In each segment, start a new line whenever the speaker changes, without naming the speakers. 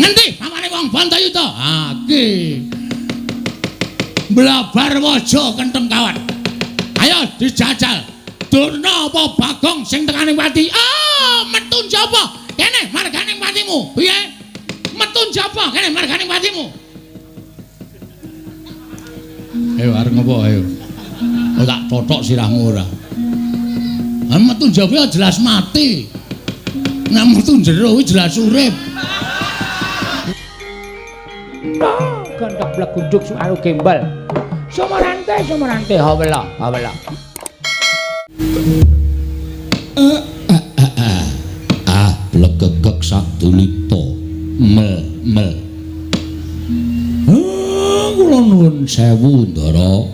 Ngendi pamane wong Bantayuda? Ha iki. Blabar waja kentheng kawat. Ayo dijajal. Durna apa Bagong sing tekaning pati? Ah, metu njaba. Kene marganing patimu. Piye? Metu njaba kene marganing patimu. Ayo arep ngopo ayo? Oh, tak totok sirahmu ora. Ah, metu njaba jelas mati. Nek metu jero kuwi jelas urip.
Gondok blegunduk suaru gembel. Sumarante sumarante hawela hawela.
Ah, blegegeg sadulita. Mel mel. Ah, kula nuwun sewu, Ndara.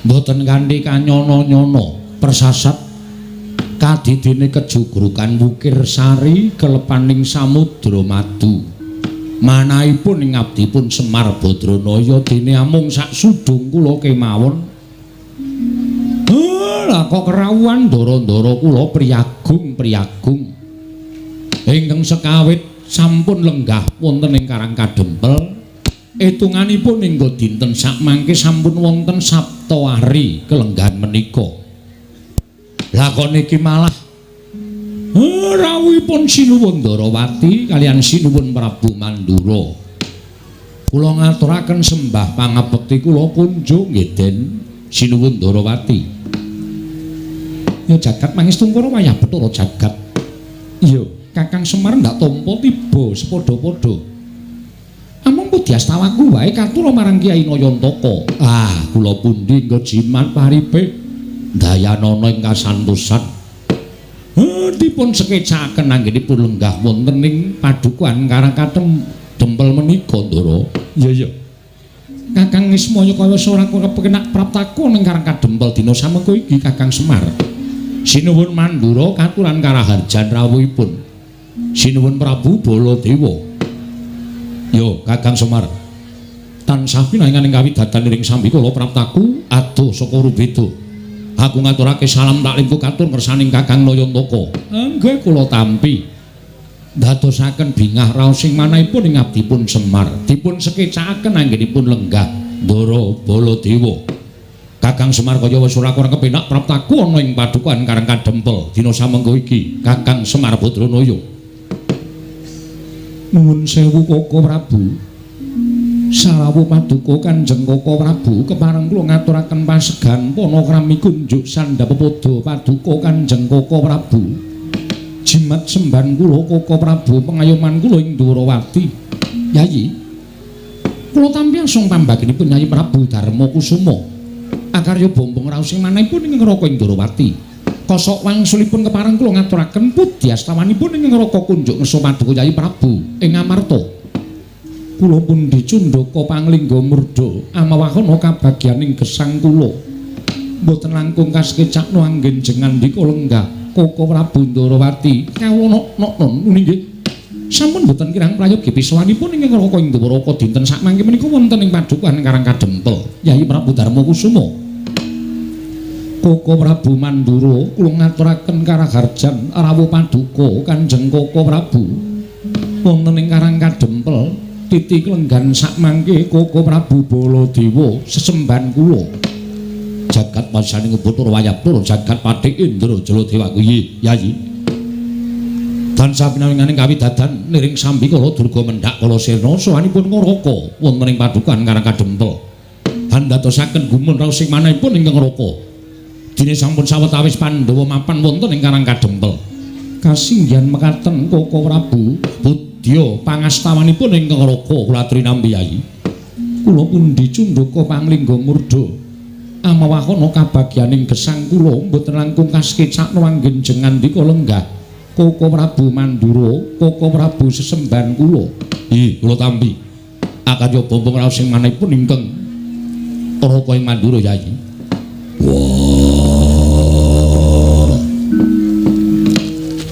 Mboten kanthi kanyono-nyono persasat kadidine kejugrukan Wukir Sari kelepaning samudra madu. Manahipun ing abdipun Semar Badranaya dene amung sak sudung kula kemawon. Lah kok kerawuhan ndara-ndara kula priyagung-priyagung ingkang sekawit sampun lenggah wonten ing Karang Kadempel. Etunganipun hingga dinten sakmangke sampun wonten saptawari kelenggahan menika. Lah kok niki malah rawuhipun Sinuwun Ndarawati kaliyan Sinuwun Prabu Mandura. Kula ngaturaken sembah pangabekti kula kunjung nggih Den Sinuwun Ndarawati. Ya jagat mangestungkara wayah Bathara jagat. Iya, Kakang Semar ndak tampa tiba sepadha-padha. Amung pudyastawaku wae katura marang Kyai Nayantaka. Ah, kula pundi nggo jimat paripe dayanana ing kasantosan. Dipun sekecaken anggenipun lenggah wonten ing padukuhan Karang Kadempel menika, Ndara. Iya, iya. Kakang Ismaya kaya ora kepenak praptaku ning Karang Kadempel dina samengko iki Kakang Semar. Sinuwun Mandura katuran karaharjan rawuhipun. Sinuwun Prabu Baladewa. Yo, Kakang Semar. Tansah pinangan ing kawidatan ing sambikala praptaku adoh saka Rubeda. Aku ngaturake salam taklimku katur ngersaning Kakang Nayantaka. Nggih kula tampi. Ndadosaken bingah raos sing manahipun ing abdipun Semar. Dipun sekecakaken anggenipun lenggah Ndara Baladewa. Kakang Semar kaya wis ora kurang kepenak praptaku ana ing padukuhan Karang Kadempel dina samengko iki. Kakang Semar Badranaya. Nuwun sewu Koko Prabu. Sarawuh paduka Kanjeng Koko Prabu kepareng kula ngaturaken pasegan panakrami kunjuk sandhapepada paduka Kanjeng Koko Prabu. Jimat semban kula Koko Prabu pengayoman kula ing Ndrawati. Yayi. Kula tampi asung pambaginipun Yayi Prabu Darma Kusuma. Akarya bombong raos sing manahipun ing neraka ing Ndrawati. Kosok wangsulipun kepareng kula ngaturaken pudyastawanipun ing neraka kunjuk ngersa paduka Yayi Prabu ing Amarta. Kula pundi cundaka panglingga murda amawahana kabagyaning gesang kula. Mboten langkung kasekecakno anggen jengandika lenggah Koko Prabu Ndrawati. Kawula nok-non muni nggih. Sampun mboten kirang prayogi pisawanipun ing neraka ing Dwaraka dinten sakmangke menika wonten ing padukuhan Karang Kadempel Yayi Prabu Darma Kusuma. Koko Prabu Mandura kula ngaturaken karaharjan rawuh paduka Kanjeng Koko Prabu wonten ing Karang Kadempel titi klenggan sakmangke Koko Prabu Baladewa sesembahan kula. Jagat wasaning Bathara Wayabdara jagat Patih Indra Jaladewa kuwi Yayi. Tansah pinawinganing kawidadan niring sambikala durga mendhak kala sirna sowanipun Ngaraka wonten ing padukuhan Karang Kadempel. Handadosaken gumun raos sing manahipun ingkang neraka. Dene sampun sawetawis Pandhawa mapan wonten ing Karang Kadempel. Kasinggihan mekaten Koko Prabu budya pangastawanipun ingkang neraka kula aturi nampi Yayi. Kula pundi cundhaka panglingga murda amawahana kabagyaning gesang kula mboten langkung kasekecakno anggen jengandika lenggah Koko Prabu Mandura, Koko Prabu sesembahan kula. Ih, kula tampi. Akarya bombong raos sing manahipun ingkang neraka ing Mandura Yayi. Wah.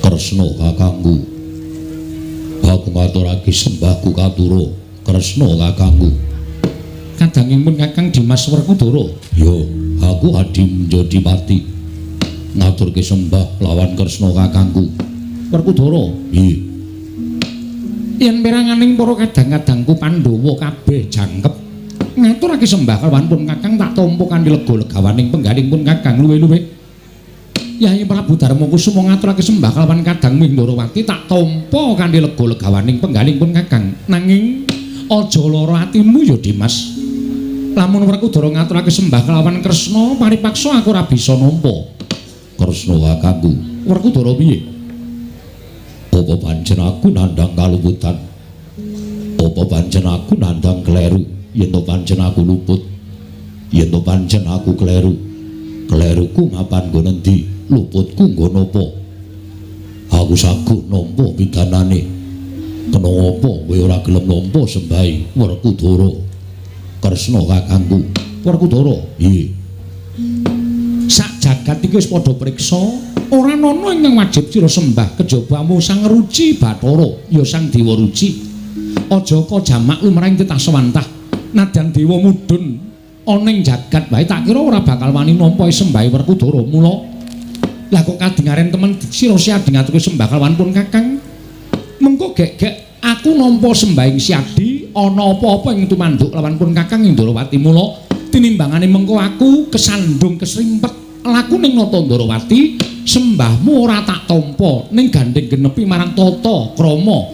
Kresna kakangku. Aku ngaturake sembahku katura Kresna kakangku. Kadangipun Kakang Dimas Werkudara. Yo, aku Adi Jodipati. Ngaturke sembah lawan Kresna kakangku. Werkudara. Nggih. Yen peranganing para kadang-kadangku Pandhawa kabeh jangkep ngaturake sembah kalawan pun Kakang tak tampa kanthi lega legawaning penggaling pun Kakang luwe-luwe. Yayi Prabu Darma Kusuma ngaturake sembah kalawan kadang Mindrawati tak tampa kanthi lega legawaning penggaling pun Kakang. Nanging aja lara atimu ya Dimas. Lamun Werkudara ngaturake sembah kalawan Kresna paripaksa aku ora bisa nampa. Kresna kakangku. Werkudara piye? Apa pancen aku nandhang kaluputan? Apa pancen aku nandhang kleru? Yen to pancen aku luput? Yen to pancen aku kleru? Kleruku mapan nggon endi? Luputku nggon apa? Aku saguh nampa pidanane. Kena apa kowe ora gelem nampa sembahe Werkudara? Kresna kakangku. Werkudara, piye? Sak jagat iki wis padha priksa, ora ana ingkang wajib sira sembah kejaba amung Sang Ruci Bathara, ya Sang Dewa Ruci. Aja kok jamak lumrahing titah sewantah. Nadyan dewa mudhun ana ing jagat wae tak kira ora bakal wani nampa sembahe Werkudara. Mula lah kok kadingaren temen sira Siadi ngaturke sembah kalawan pun Kakang. Mengko gek-gek aku nampa sembahing Siadi ana apa-apa ing tumanduk lawan pun Kakang Indrawati. Mula tinimbangane mengko aku kesandung kesrimpet laku ning Nata Ndrawati, sembahmu ora tak tampa ning gandeng genepi marang tata krama.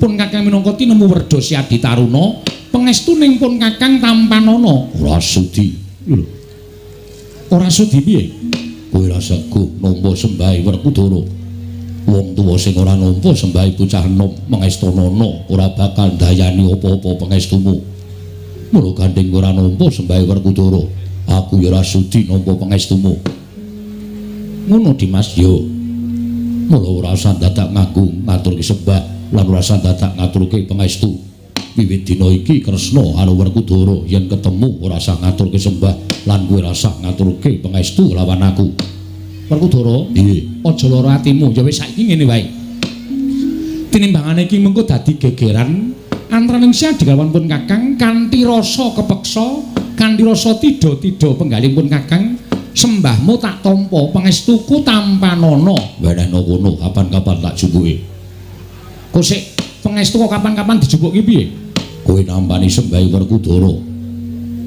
Pun Kakang minangka tinemu werda Siadi Taruna, pangestuning pun Kakang tampanana. Ora sudi. Lho. Ora sudi piye? Kowe ora saguh nampa sembahe Werkudara. Wong tuwa sing ora nampa sembahe bocah enom mengestanana ora bakal ndayani apa-apa pangestumu. Mula gandeng ora nampa sembahe Werkudara, aku ya ora sudi nampa pangestumu. Ngono Dimas yo. Mula ora usah dadak nganggo ngaturke sembah lan ora usah dadak ngaturke pangestu. Wiwit dina iki Kresna karo Werkudara yen ketemu ora usah ngaturke sembah lan kowe ora usah ngaturke pangestu lawan aku. Werkudara, piye? Aja lara atimu. Ya wis saiki ngene wae. Tinimbangane iki mengko dadi gegeran antaraning Siadi kalawan pun Kakang kanthi rasa kepeksa, kanthi rasa tida-tida penggaling pun Kakang, sembahmu tak tampa, pangestuku tampanana. Wenehno kono kapan-kapan tak jupuke. Kok sik pangestu kok kapan-kapan dijupuki piye? Kowe nampani sembahe Werkudara.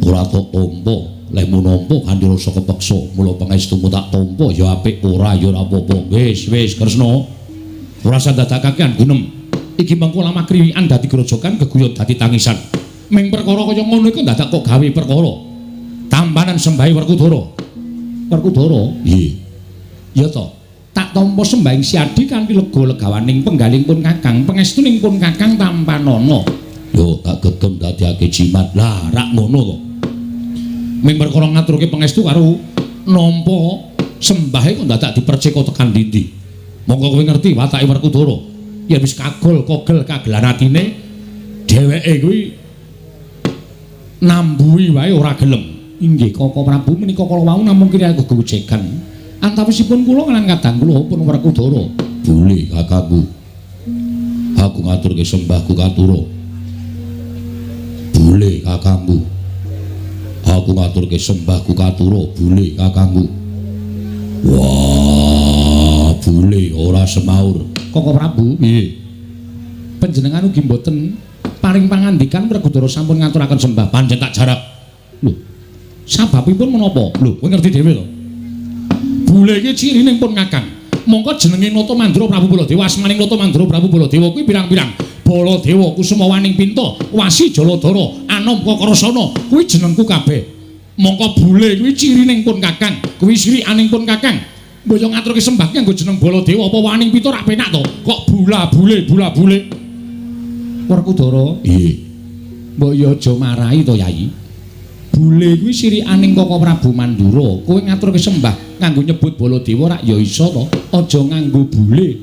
Ora tok tampa, lehmu nampa kanthi rasa kepeksa, mula pangestumu tak tampa ya apik ora ya ora apa-apa. Wis, wis Kresna. Ora usah dadak kakean gunem. Iki mengko lamah kriwikan dadi grojogan geguyon dadi tangisan. Ming perkara kaya ngono iku dadak kok gawe perkara. Tampanan sembahe Werkudara. Werkudara, piye? Ya to. Tak tampa sembahing Siadi kanthi lega legawaning penggaling pun Kakang, pangestuning pun Kakang tampanana. Yo tak gegem dadiake jimat. Lah, rak ngono to. Ming perkara ngaturke pangestu karo nampa sembahe kok dadak dipercika tekan ndi-ndi. Monggo kowe ngerti watake Werkudara. Yen wis kagol kogel kagelan atine dheweke kuwi nambuhi wae ora gelem. Inggih Kaka Prabu, menika kala wau namung kira gegojegan. Antawisipun kula lan kadang kula pun Werkudara. Boleh kakangku. Aku ngaturke sembahku katura. Boleh kakangku. Aku ngaturke sembahku katura. Boleh kakangku. Wah, boleh ora semaur. Kaka Prabu, piye? Panjenengan ugi mboten paring pangandikan Werkudara sampun ngaturaken sembah pancen tak jarak. Lho. Sababipun menapa? Lho, kowe ngerti dhewe to. Bule iki cirine pun Kakang. Mongko jenenge Nata Mandura Prabu Baladewa, asmaning Nata Mandura Prabu Baladewa kuwi pirang-pirang. Baladewa Kusumawaning Pinta, Wasi Jaladara, Anom Kakrasana, kuwi jenengku kabeh. Mongko bule kuwi cirine pun Kakang, kuwi sirikaning pun Kakang. Mbok yo ngaturke sembah ki nganggo jeneng Baladewa apa Waning Pinta rak penak to? Kok bula bule bula bule. Werkudara, piye? Mbok yo aja marahi to, Yayi. Bule kuwi sirikaning Kaka Prabu Mandura. Kowe ngaturke sembah nganggo nyebut Baladewa rak ya iso to? Aja nganggo bule.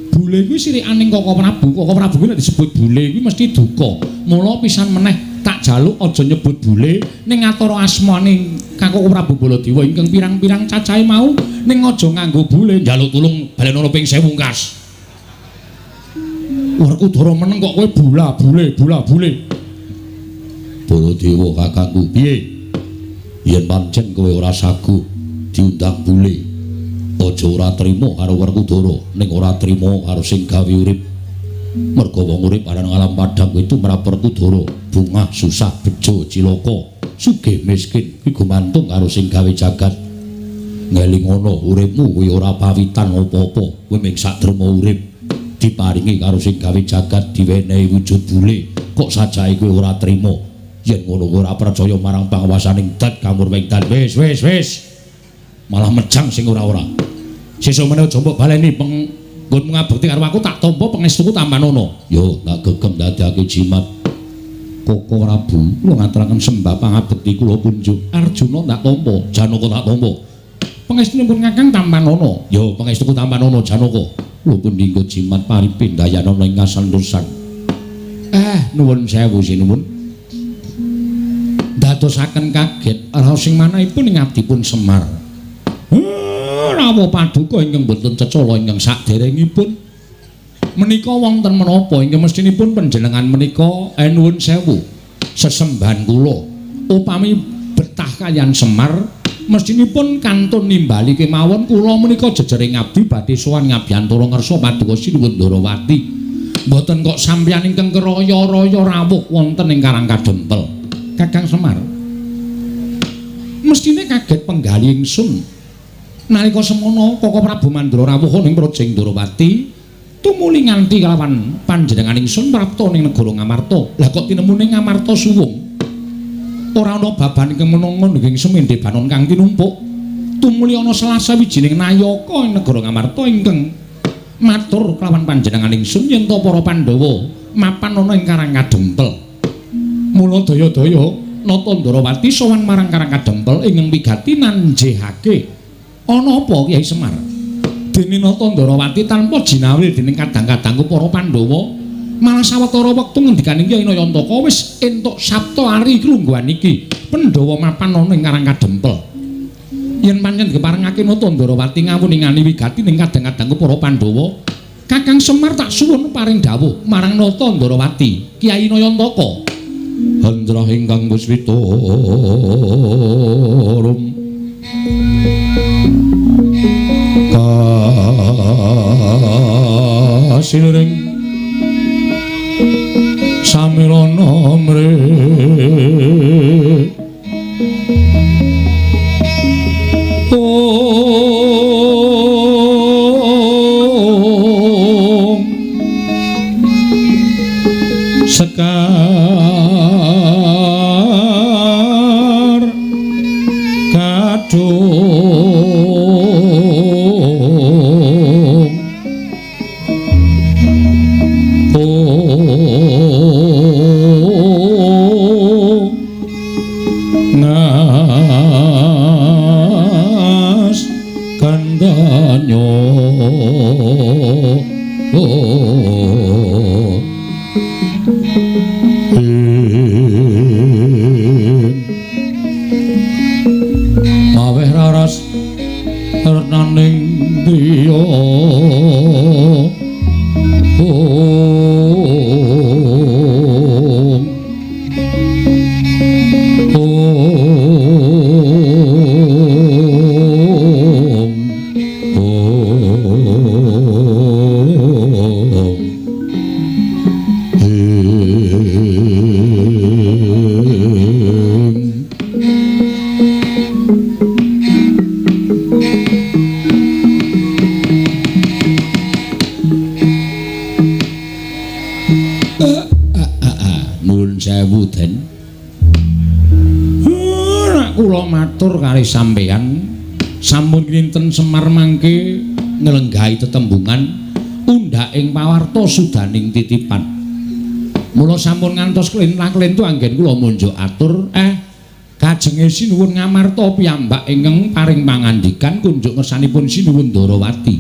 Bule kuwi sirikaning Kaka Prabu. Kaka Prabu kuwi nek disebut bule kuwi mesti duka. Mula pisan meneh tak jaluk aja nyebut bule ning ngatara asmane Kakang Prabu Baladewa ingkang pirang-pirang cacahe mau ning aja nganggo bule. Njaluk tulung balenono ping 1000 kas. Werkudara meneng kok kowe bula bule bula bule. Baladewa kakangku, piye? Yen pancen kowe ora saguh diundang bule, aja ora trima karo Werkudara, ning ora trima karo sing gawe urip. Merga wong urip aran alam padhang kuwi tumrap Werkudara, bungah susah bejo cilaka, sugih miskin kuwi gumantung karo sing gawe jagat. Ngelingono uripmu kuwi ora pawitan apa-apa, kowe mung sak derma urip diparingi karo sing gawe jagat diwenehi wujud bule, kok sajae kowe ora trima. Yen ngono kowe ora percaya marang panguwasaning dat kamurwing dan. Wis wis wis. Malah mejang sing ora-ora. Sesuk meneh aja mbok baleni penggonmu ngabekti karo aku tak tampa pangestuku tampanono. Yo tak gegem dadake jimat. Koko Prabu kula ngaturaken sembah pangabekti kula kunjuk. Arjuna tak tampa, Janaka tak tampa. Pangestunipun Kakang tampanono. Yo pangestuku tampanono Janaka. Kula pun dinggo jimat paripindayanana ing kasantosan. Nuwun sewu sinuwun. Dadosaken kaget raos sing manahipun ing abdipun Semar. Rawuh paduka ingkang boten cecala ingkang saderengipun menika wonten menapa ingkang mestinipun panjenengan menika nuwun sewu sesembahan kula upami betah kaliyan Semar mestinipun kantun nimbali kemawon kula menika jejering abdi badhe sowan ngabiyantara ngersa paduka Sinuwun Ndarawati mboten kok sampeyan ingkang keraya-raya rawuh wonten ing Karang Kadempel. Kakang Semar mestine kaget penggali ingsun nalika semono Koko Prabu Mandura rawuh ning Praja Ndarawati tumuli nganti kalawan panjenengan ingsun prapta ning negara Ngamarta. Lah kok tinemune Ngamarta suwung ora ana baban ingkang menanga ing semende banon kang tinumpuk. Tumuli ana salah sawijining nayaka ing negara Ngamarta ingkang matur kelawan panjenengan ingsun yen to para Pandhawa mapan ana ing Karang Kadempel. Mula daya-daya Nata Ndarawati sowan marang Karang Kadempel ingkang wigati nanjehake. Ana apa Kyai Semar? Dene Nata Ndarawati tanpa jinawil dening kadang-kadangku para Pandhawa malah sawetara wektu ngendikaning Kyai Nayantaka wis entuk sabta ari klungguhan iki Pandhawa mapan ana ing Karang Kadempel. Yen pancen diparengake Nata Ndarawati ngawuningani wigati ning kadang-kadangku para Pandhawa, Kakang Semar tak suwun paring dawuh marang Nata Ndarawati Kyai Nayantaka. Hendra ingkang puswita rum kasiring samirana mre om sekar kadung ngas kandanyo maweh raras renaning driya om om om Nuwun sewu Den. Nek kula matur kali sampeyan sampun kinten Semar mangke nglenggahi tetembungan undhak ing pawarta sudaning titipan. Mula sampun ngantos klentang-klentu anggen kula munjuk atur kajenge Sinuwun Ngamarta piyambak ingkang paring pangandikan kunjuk ngersanipun Sinuwun Ndarawati.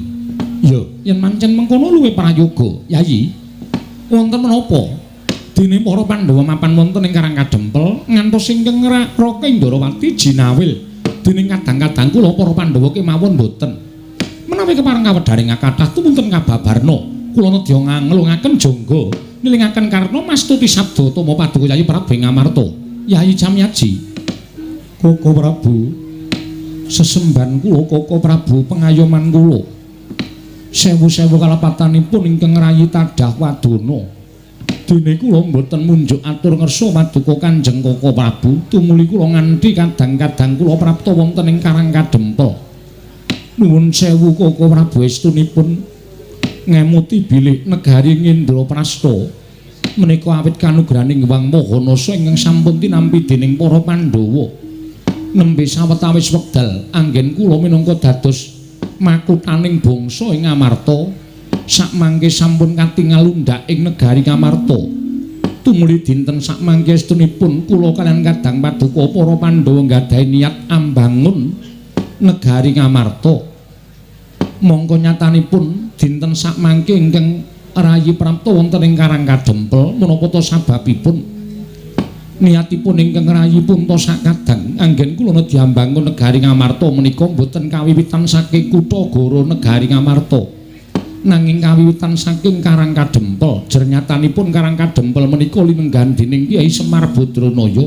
Ya, yen mancen mengkono luwih prayoga, Yayi. Wonten menapa? Dene para Pandhawa mapan wonten ing Karang Kadempel ngantos ingkang ngraka Ndarawati jinawil dening kadang-kadang kula para Pandhawa kemawon boten. Menawi kepareng kawedharing kathah tumunten kababarna kula nedya nganglungaken jangga nilingaken karna mastuti sabda tama paduka Yayi Prabu Ngamarta. Yayi Camyaji. Koko Prabu sesembahan kula Koko Prabu pengayoman kula. Sewu-sewu kalepatanipun ingkang rayi tadah wadana. Dene kula mboten munjuk atur ngersa paduka Kanjeng Koko Prabu, tumuli kula nganti kadang-kadang kula prapta wonten ing Karang Kadempel. Nuwun sewu Koko Prabu, estunipun ngemuti bilih negari Ngendraprasta menika awit kanugrahaning Hyang Maha Nasa ingkang sampun tinampi dening para Pandhawa. Nembe sawetawis wekdal anggen kula minangka dados makuthaning bangsa ing Amarta, sakmangke sampun katingal undhak ing negari Ngamarta. Tumuli dinten sakmangke estunipun kula kaliyan kadang paduka para Pandhawa nggadahi niat ambangun negari Ngamarta. Mongko nyatanipun dinten sakmangke ingkang rayi prapta wonten ing Karang Kadempel, menapa ta sababipun niatipun ingkang rayi punta sakadang anggen kula nedhi ambangun negari Ngamarta menika mboten kawiwitan saking kutha Goro negari Ngamarta, nanging kawiwitan saking Karang Kadempel. Jernyatanipun Karang Kadempel menika linenggahan dening Kyai Semar Badranaya.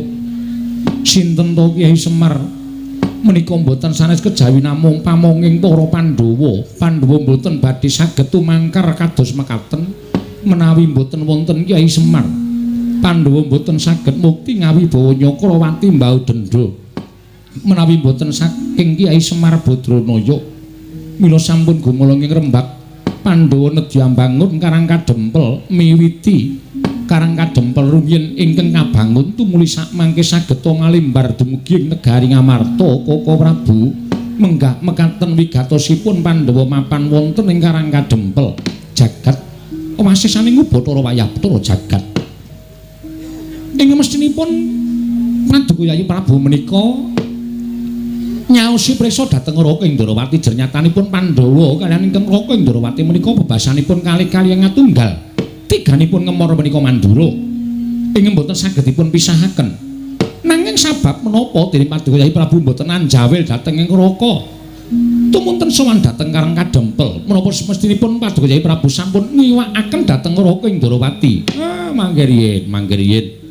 Sinten to Kyai Semar menika mboten sanes kejawi namung pamonging para Pandhawa. Pandhawa mboten badhe saged tumangkar kados mekaten menawi mboten wonten Kyai Semar. Pandhawa mboten saged mukti ngawibawa Nyakrawati mbau dendha menawi mboten saking Kyai Semar Badranaya. Mila sampun gumolong ing rembag Pandhawa nedhi ambangun Karang Kadempel, miwiti Karang Kadempel rumiyin ingkang kabangun tumuli sakmangke saged malimbar dumugi ing negari Ngamarta. Koko Prabu, menggah mekaten wigatosipun Pandhawa mapan wonten ing Karang Kadempel jagat wasisaning Bathara wayah Bathara jagat. Ing mestinipun Paduka Yayi Prabu menika nyaosi prisa dhateng Raka Indrawati. Jernyatanipun Pandhawa kaliyan ingkang Raka Indrawati menika bebasanipun kalih-kalih ngatunggal. Tiganipun ngemor menika Mandura ing mboten saged dipun pisahaken. Nanging sabab menapa dening Paduka Yayi Prabu mboten anjawil dhateng ing Raka, tumunten sowan dhateng Karang Kadempel? Menapa semestinipun Paduka Yayi Prabu sampun ngiwakaken dhateng Raka Indrawati? Ah, mangke riyin, mangke riyin.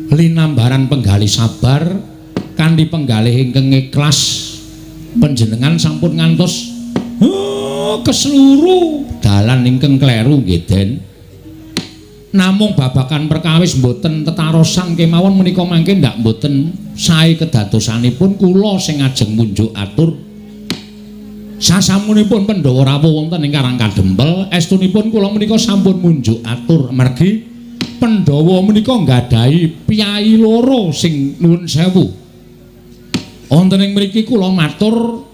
Linambaran penggalih sabar kanthi penggalih ingkang ikhlas, panjenengan sampun ngantos keseluruh dalan ingkang kleru nggih Den. Namung babagan perkawis mboten tetarosan kemawon menika mangke ndak mboten sae kedadosanipun kula sing ajeng munjuk atur. Sasampunipun Pandhawa rawuh wonten ing Karang Kadempel, estunipun kula menika sampun munjuk atur mergi Pandhawa menika nggadahi piyayi loro sing nuwun sewu. Wonten ing mriki kula matur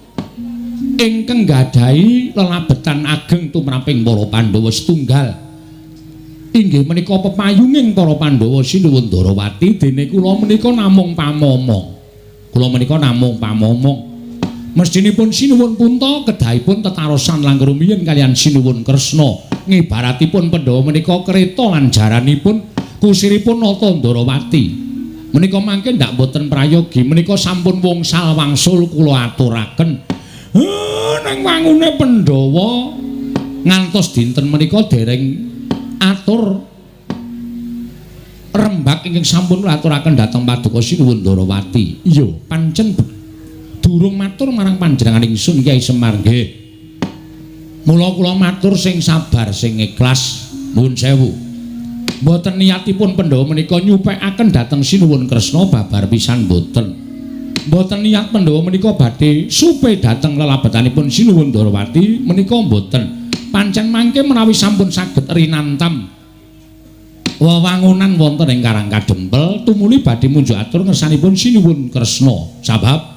ingkang nggadahi lelabetan ageng tumraping para Pandhawa setunggal inggih menika pepayunging para Pandhawa Sinuwun Darawati, dene kula menika namung pamomong. Kula menika namung pamomong. Mestinipun Sinuwun Punta kedahipun tetarosan langkung rumiyin kaliyan Sinuwun Kresna. Ngibaratipun Pandhawa menika kereta lan jaranipun kusiripun Nata Ndarawati. Menika mangke ndak mboten prayogi, menika sampun wungsal wangsul kula aturaken. Nang wangune Pandhawa ngantos dinten menika dereng atur rembag ingkang sampun kula aturaken dhateng Paduka Sinuwun Ndarawati. Iya, pancen durung matur marang panjenengan ingsun Kyai Semar nggih. Mula kula matur sing sabar sing ikhlas, nuwun sewu. Mboten niatipun Pandhawa menika nyupekaken dhateng Sinuwun Kresna babar pisan mboten. Mboten niat Pandhawa menika badhe supe dhateng lelabetanipun Sinuwun Ndarawati menika mboten. Pancen mangke menawi sampun saged rinantam wewangunan wonten ing Karang Kadempel, tumuli badhe munjuk atur ngersanipun Sinuwun Kresna. Sabab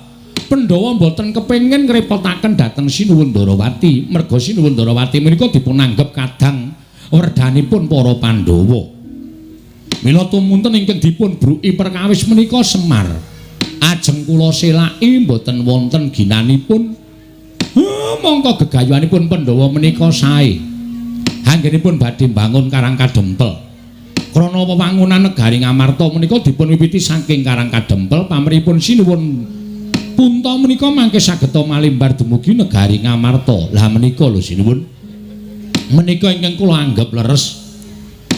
Pandhawa mboten kepengin ngrepotaken dhateng Sinuwun Ndarawati, merga Sinuwun Ndarawati menika dipunanggep kadang werdhanipun para Pandhawa. Mila tumunten ingkang dipun bruki perkawis menika Semar. Ajeng kula selaki mboten wonten ginanipun. Mongko gegayuhanipun Pandhawa menika sae. Anggenipun badhe mbangun Karang Kadempel. Krana wewangunan negari Ngamarta menika dipun wiwiti saking Karang Kadempel, pamrihipun Sinuwun Punta menika mangke saged malimbar dumugi negari Ngamarta. Lah menika lho Sinuwun. Menika ingkang kula anggep leres.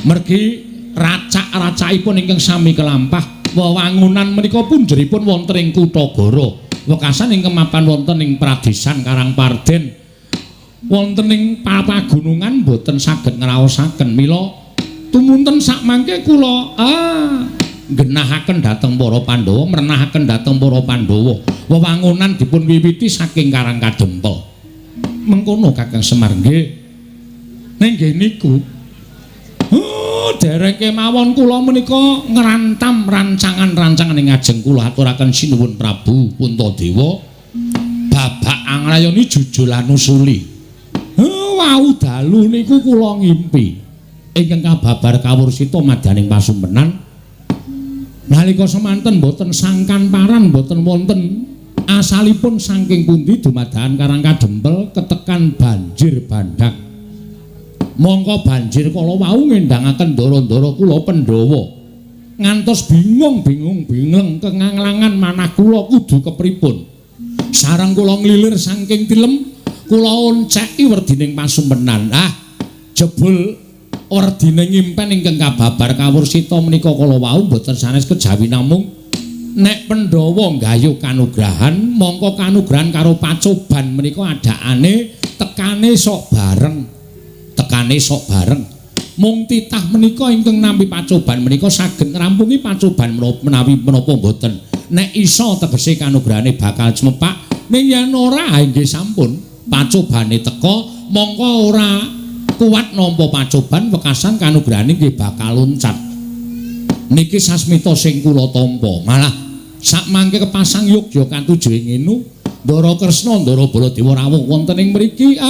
Mergi racak-racakipun ingkang sami kelampah wewangunan menika punjeripun wonten ing Kutha Goro. Wekasan ingkang mapan wonten ing pradesan Karangparden. Wonten ing pagunungan boten saged ngraosaken. Mila tumunten sakmangke kula nggenahaken dhateng para Pandhawa, mrenahaken dhateng para Pandhawa. Wewangunan dipun wiwiti saking Karang Kadempel. Mengkono Kakang Semar nggih. Ning nggih niku dereng kemawon kula menika ngrantam rancangan-rancangan ing ngajeng kula aturaken sinuwun Prabu Puntadewa babak anglayoni jujulan usuli. Wau dalu niku kula ngimpi ingkang kababar kawursita madyaning pasumpenan. Nalika semanten boten sangkan paran boten wonten asalipun saking pundi dumadakan Karang Kadempel ketekan banjir bandhang. Mongko banjir kala wau ngendangaken ndara-ndara kula Pandhawa. Ngantos bingung-bingung bingleng kenganglangan manah kula kudu kepripun. Sareng kula nglilir saking tilem, kula onceki werdining pasumpenan. Ah, jebul werdine ngimpen ingkang kababar kawursita menika kala wau boten sanes kejawi namung nek Pandhawa nggayuh kanugrahan, mongko kanugrahan karo pacoban menika adakane tekane sok bareng. Tekane sok bareng. Mung titah menika ingkang nampi pacoban menika saged ngrampungi pacoban menawi menapa mboten. Nek iso tegese kanugrahane bakal cumepak, ning yen ora nggih sampun pacobane teka mongko ora kuat nampa pacoban wekasan kanugrahane nggih bakal loncat. Niki sasmita sing kula tampa. Malah sakmangke kepasang yogya katuju ing ngenu Ndara Kresna Ndara Baladewa rawuh wonten ing mriki.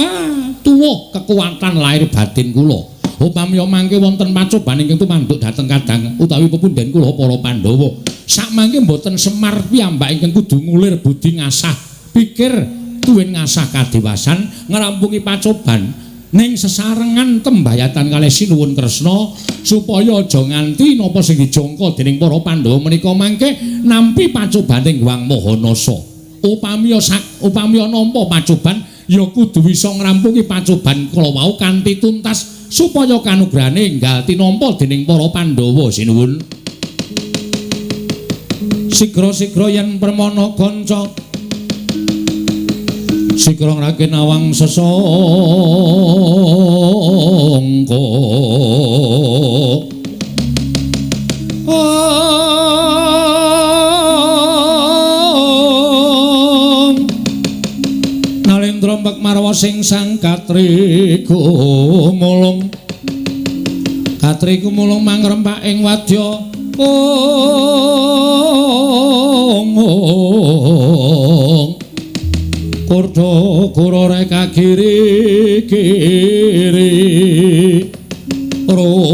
Tuwuh kekuatan lahir batin kula. Upami mangke wonten pacoban ingkang tumanduk dhateng kadang utawi pepundhen kula para Pandhawa. Sakmangke mboten Semar piyambak ingkang kudu ngulir budi ngasah pikir tuwin ngasah kadewasan ngrampungi pacoban ning sesarengan tembayatan kalih Sinuwun Kresna supaya aja nganti napa sing dijangka dening para Pandhawa menika mangke nampi pacobaning Hyang Mahanasa. Upami nampa pacoban ya kudu bisa ngrampungi pacoban kala wau kanthi tuntas supaya kanugrahane enggal tinampa dening para Pandhawa. Sinuwun. Sigra-sigra yen permana kanca sigra ngrake nawang sesangka. Nalendra mbek marwa sing sang katri gumulung. Katri gumulung mangrempak ing wadya ong. Kurda kura reka kiri kiri ronanggono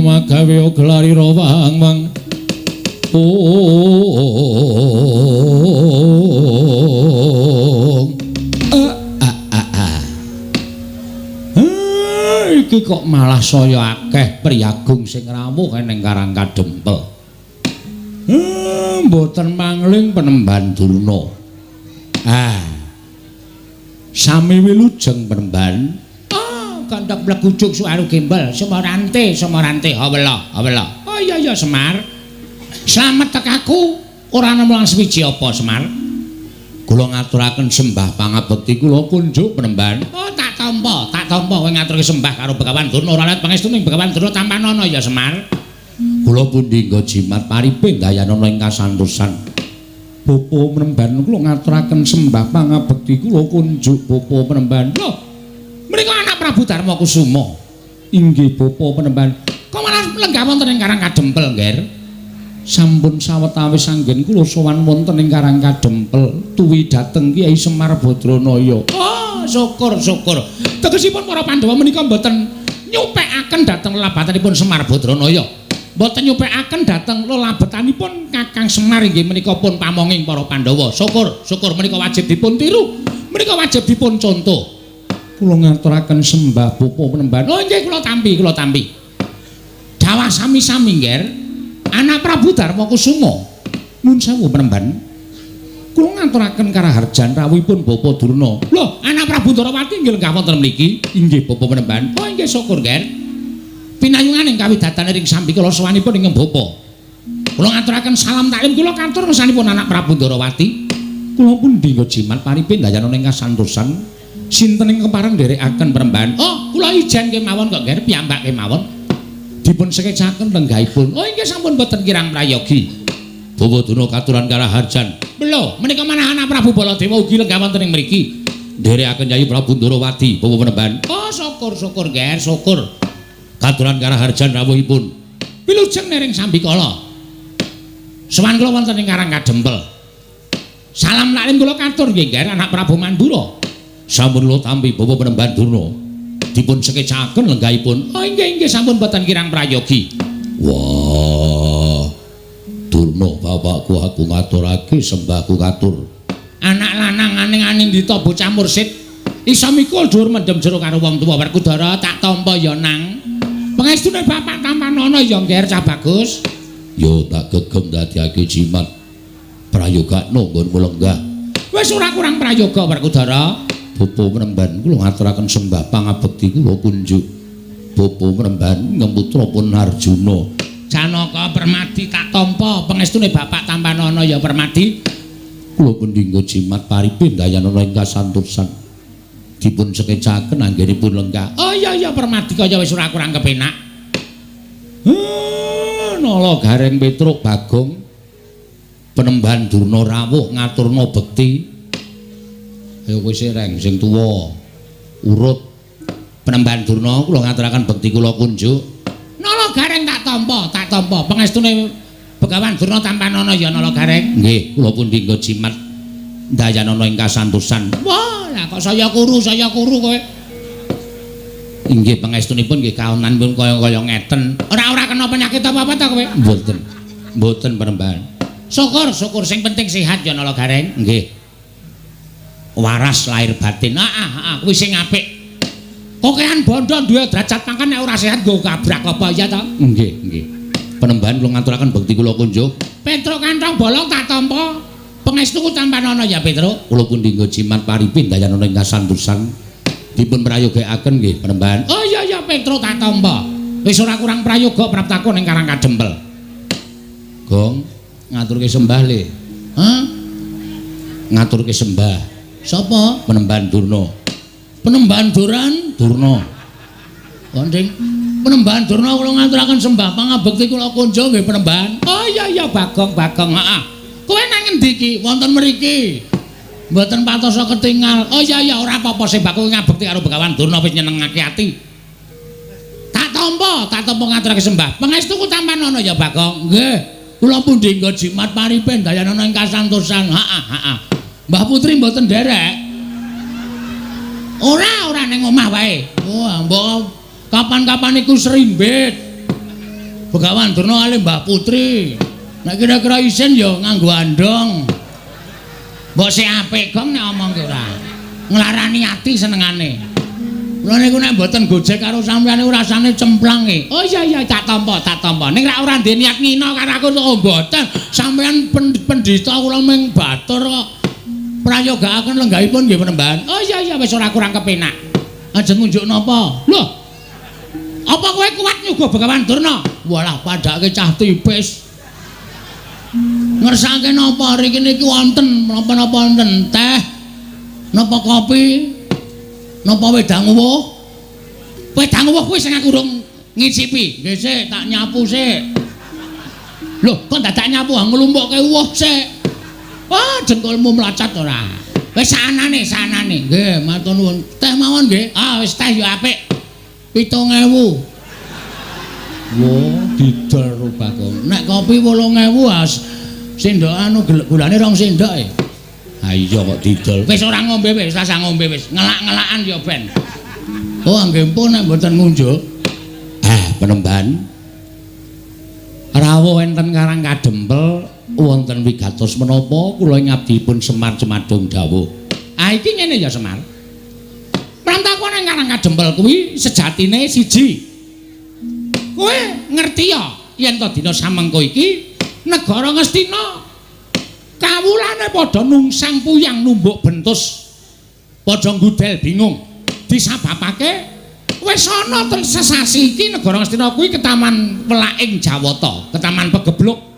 magawe gelari rawang wang. Iki kok malah saya akeh priyagung sing rawuh ning Karang Kadempel. Mboten mangling penemban Durna. Sami wilujeng penemban. Kandhak blegujuk suaru gembel, Semarante, Semarante, hawela, hawela. Oh iya iya Semar. Slamet tekaku ora nemu lan suwiji apa Semar? Kula ngaturaken sembah pangabekti kula kunjuk penemban. Oh tak tampa, tak tampa kowe ngaturke sembah karo Begawan Durna ora let pangestu ning Begawan Durna tampanana ya Semar. Kula pundi nggo jimat paripe dayanana ing kasantosan. Bapa penemban kula ngaturaken sembah pangabekti kula kunjuk bapa penemban. Lho, menika anak Prabu Darma Kusuma. Inggih bapa penemban. Kok malah lenggah wonten ing Karang Kadempel, Ngger? Sampun sawetawis anggen kula sowan wonten ing Karang Kadempel tuwi dhateng Kyai Semar Badranaya. Oh, syukur syukur. Tegesipun para Pandhawa menika mboten nyupekaken dhateng lelabatanipun Semar Badranaya. Mboten nyupekaken dhateng lelabetanipun Kakang Semar inggih menika pun pamonging para Pandhawa. Syukur, syukur menika wajib dipun tiru. Menika wajib dipun contoh. Kula ngaturaken sembah bapa penemban. Oh nggih kula tampi, kula tampi. Dawah sami-sami, Ngger. Anak Prabu Darma Kusuma. Nuwun sewu penemban. Kula ngaturaken karaharjan rawuhipun Bapa Durna. Lho, anak Prabu Ndorowati nggih lenggah wonten mriki. Inggih bapa penemban. Oh inggih syukur, Ngger. Pinayungan ing kawidatane ring sambikala sowanipun ingkang bapa. Kula ngaturaken salam taklim kula katur ngersanipun anak Prabu Ndorowati. Kula pundi nggo jimat paripin dayana ing kasantosan. Sinten ing kepareng nderekaken Penemban? Oh, kula ijen kemawon kok, Nger, piyambak kemawon. Dipun sekecaken lenggahipun. Oh, inggih sampun boten kirang prayogi. Bawa Durna katuran karaharjan. Lho, menika manah anak Prabu Baladewa ugi lenggah wonten ing mriki. Nderekaken Yayi Prabu Ndorowati, Bawa Penemban. Oh, syukur-syukur, Nger, syukur. Katuran karaharjan rawuhipun. Wilujeng nering sambikala. Sowan kula wonten ing Karang Kadempel. Salam taklim kula katur nggih, Nger, anak Prabu Mandura. Sampun kula tampi Bawa Penemban Durna. Dipun sekecaken lenggahipun. Oh, inggih inggih sampun boten kirang prayogi. Wah. Durna bapakku aku ngaturake sembahku katur. Anak lanang aning-aning dita bocah mursid iso mikul dhuwur mendem jero karo wong tuwa. Werkudara tak tampa ya nang. Pangestune bapak tampanana ya, Nger, cah bagus. Yo tak gegem dadiake jimat. Prayogakno nggonmu lenggah. Wis ora kurang prayoga, Werkudara. Bapa Penemban kula ngaturaken sembah pangabekti kula kunjuk. Bapa Penemban ngemputra pun Arjuna. Janaka Permadi tak tampa pangestune bapak tampanana ya, Permadi. Kula pendingga jimat paripin dayanana ing kasantosan. Dipun sekecaken anggenipun lenggah. Oh iya iya Permadi kaya wis ora kurang kepenak. Nala Gareng Petruk Bagong Penemban Durna rawuh ngaturna bekti. Ayo kowe sereng sing tuwa. Urut. Penemban Durna kula ngaturaken bekti kula kunjuk. Nala Gareng tak tampa, tak tampa. Pangestune Begawan Durna tampanana ya, Nala Gareng. Nggih, kula pundi nggo jimat dayanana ing kasantosan. Wah, lah kok saya kuru kowe. Inggih pangestunipun nggih kaonanipun kaya-kaya ngeten. Ora ora kena penyakit apa-apa ta kowe? Mboten. Mboten, Penemban. Syukur, syukur sing penting sehat ya, Nala Gareng. Nggih. Waras lahir batin. Ah, ah, ah, kuwi sing apik. Kokean bondo duwe derajat pangkat nek ora sehat nggo kabrak apa ya ta? Nggih, nggih. Penemban kula ngaturaken bekti kula kunjuk. Petruk kantong bolong tak tampa. Pangestuku tampanana ya, Petruk. Kula pundi nggo jimat paripin dayanana ing kasantosan. Dipun prayogakaken nggih, Penemban. Oh iya iya Petruk tak tampa. Wis ora kurang prayoga praptaku ning Karang Kadempel. Gong, ngaturke sembah le. Hah? Ngaturke sembah. Sapa? Penemban Durna. Penemban Duran Durna. Konding Penemban Durna kula ngaturaken sembah pangabekti kula kunjung nggih, Penemban. Oh iya iya Bagong, Bagong, heeh. Kowe nang ngendi iki? Wonten mriki. Mboten patosa ketingal. Oh iya iya ora apa-apa sembah kowe ngabekti karo Begawan Durna wis nyenengake ati. Tak tampa, tak tampa ngaturake sembah. Pangestuku tampanana ya, Bagong. Nggih. Kula pundi nggo jimat paripen dayanana ing kasantosan. Heeh, heeh. Mbah Putri mboten nderek. Ora, ora ning omah wae. Wah, mbok kapan-kapan iku serimbit. Begawan Durna kali Mbah Putri. Nek kira-kira isin ya nganggo andong. Mbok sik apik, Gong, nek omong ki ora. Nglarani ati senengane. Kula niku nek mboten gojek karo sampeyan niku rasane cemplang e. Oh iya iya tak tampa, tak tampa. Ning rak ora ndek niat ngina karo aku, oh mboten. Sampeyan pendhita kula ming batur kok. Prayogakaken lenggahipun nggih, Penemban. Oh iya iya wis ora kurang kepenak. Ajeng ngunjuk napa? Loh. Apa kowe kuat nyuguh Begawan Durna? Walah, padake cah tipis. Ngersake napa riki niki wonten napa-napa wonten teh? Napa kopi? Napa wedang uwuh? Wedang uwuh kuwi sing aku urung ngicipi. Nggih sik, tak nyapu sik. Loh, kok dadak nyapu nglumpukke uwuh sik? Wah, jengkolmu mlacat ora? Wis saanane, saanane. Nggih, matur nuwun. Teh mawon nggih. Ah, wis teh ya apik. 7000. Wah, didol rubako. Nek kopi 8000 as sendok anu gulane 2 sendok e. Ha iya kok didol. Wis ora ngombe wis, rasah ngombe wis. Ngelak-ngelakan ya ben. Oh, nggih pun nek mboten ngunjuk. Ah, Penemban. Rawuh enten Karang Kadempel wonten wigatos menapa kula ngabdipun Semar Cemadung dawuh. Ah iki ngene ya, Semar. Prantaku nang Karang Kadempel kuwi sejatine siji. Kowe ngerti ya yen to dina samengko iki negara Ngastina kawulane padha nungsang puyang numbuk bentus. Padha nggudel bingung. Disababake wis ana ten sesasi iki negara Ngastina kuwi ketaman welaking Jawata, ketaman pegebluk.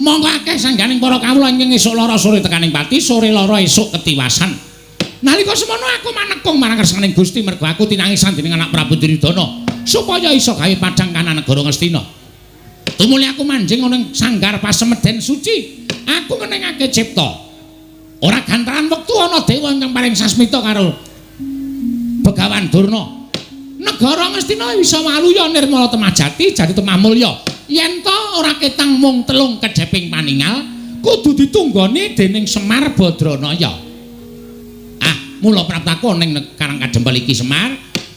Monggo akeh sangganing para kawula ingkang esuk lara sore tekaning pati, sore lara esuk ketiwasan. Nalika semono aku manekung marang kersaning Gusti mergo aku tinangisan dening anak Prabu Duryudana supaya iso gawe padhang kanan negara Ngastina. Tumuli aku manjing ana ing sanggar pasemeden suci, aku ngenengake cipta. Ora gantaran wektu ana dewa ingkang paring sasmita karo Begawan Durna. Negara Ngastina bisa waluya nirmala temah jati jati temah mulya. Yen to ora ketang mung telung kejeping paningal, kudu ditunggoni dening Semar Badranaya. Ah, mula praptaku ning Karang Kadempel iki Semar,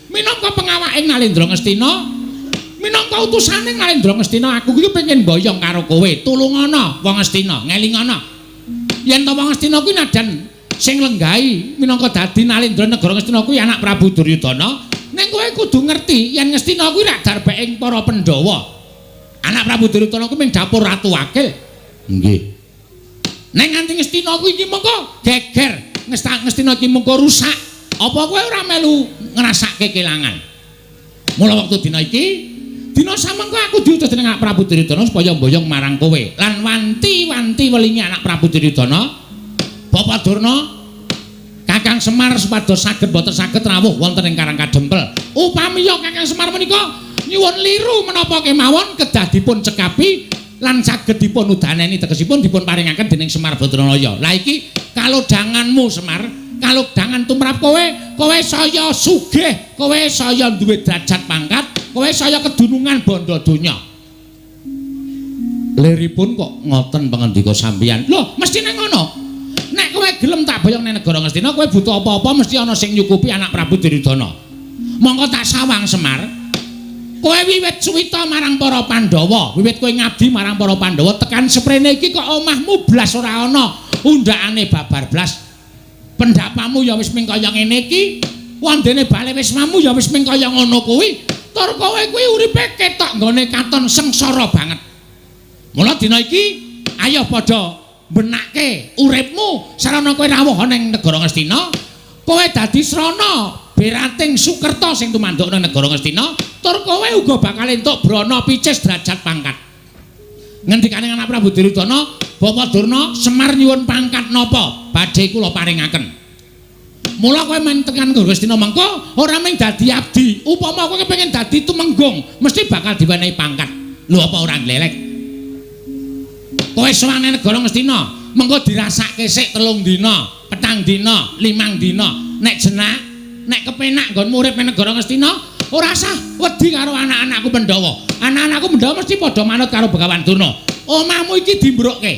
minangka pengawaking Nalendra Ngastina, minangka utusane Nalendra Ngastina, aku iki pengen mboyong karo kowe. Tulungana wong Ngastina, ngelingana. Yen to wong Ngastina kuwi nadan sing lenggahi minangka dadi Nalendra negara Ngastina kuwi anak Prabu Duryudana, ning kowe kudu ngerti yen Ngastina kuwi rak darbeking para Pandhawa. Anak Prabu Duryudana kuwi mung dapur ratu wakil. Nggih. Ning nganti Ngastina kuwi iki mengko geger, Ngastina iki mengko rusak. Apa kowe ora melu ngrasake kelangan? Mula wektu dina iki, dina samengko aku diutus dening anak Prabu Duryudana supaya mboyong marang kowe. Lan wanti-wanti welingi anak Prabu Duryudana, Bapak Durna, Kakang Semar supados saged boten saged rawuh wonten ing Karang Kadempel. Upamiya Kakang Semar menika nyuwun liru menapa kemawon kedah dipun cekapi lan saged dipun udaneni, tegesipun dipun paringaken dening Semar Badranaya. Lah iki kalodhanganmu Semar, kalodhangan tumrap kowe, kowe saya sugih, kowe saya duwe derajat pangkat, kowe saya kedunungan bondo donya. Liripun kok ngoten pangandika sampeyan? Lho, mestine ngono. Nek kowe gelem tak boyong ning negara Ngastina, kowe butuh apa-apa mesti ana sing nyukupi anak Prabu Duryudana. Mongko tak sawang Semar. Kowe wiwit suwita marang para Pandhawa, wiwit kowe ngabdi marang para Pandhawa tekan seprene iki kok omahmu blas ora ana, undhakane babar blas. Pendapamu ya wis ming kaya ngene iki, wandene bale wismamu ya wis ming kaya ngono kuwi. Tur kowe kuwi uripe ketok nggone katon sengsara banget. Mula dina iki ayo padha benake uripmu sarana kowe rawuh ning negara Ngastina, kowe dadi srana berating Sukerta sing tumanduk nang negara Ngastina, tur kowe uga bakal entuk brana picis derajat pangkat. Ngendikane anak Prabu Duryudana, Bapak Durna, Semar nyuwun pangkat napa badhe kula paringaken. Mula kowe men tekan Ngastina mengko ora mung dadi abdi, upama kowe kepengin dadi tumenggung mesti bakal diwenehi pangkat. Lho apa ora nglelek? Kowe sowan negara Ngastina, mengko dirasake sik 3 dina, 4 dina, 5 dina. Nek jenak, nek kepenak nggonmu urip ning negara Ngastina, ora usah wedi karo anak-anakku Pandhawa. Anak-anakku Pandhawa mesti padha manut karo Begawan Durna. Omahmu iki dimbrukke.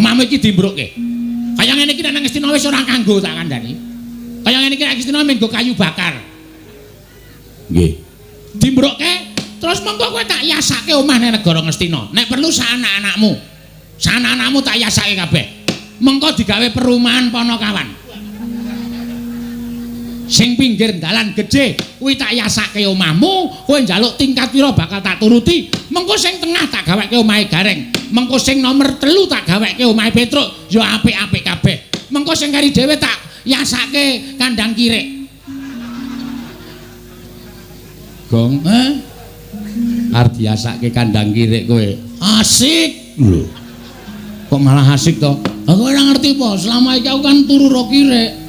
Omahmu iki dimbrukke. Kaya ngene iki nek nang Ngastina wis ora kanggo tak kandhani. Kaya ngene iki nek Ngastina mung nggo kayu bakar. Nggih. Dimbrukke terus monggo kowe tak yasake omah ning negara Ngastina. Nek perlu sak anak-anakmu. Sak anak-anakmu tak yasake kabeh. Mengko digawe perumahan Ponokawan. Sing pinggir dalan gedhe kuwi tak yasake omahmu, kowe njaluk tingkat pira bakal tak turuti. Mengko sing tengah tak gaweke omahe Gareng. Mengko sing nomor 3 tak gaweke omahe Petruk, ya apik-apik kabeh. Mengko sing kari dhewe tak yasake kandang kirik. Gong, eh? Arep diasake kandang kirik kowe. Asik lho. Kok malah asik to? Aku ora ngerti po, selama iki aku kan turu ro kirik.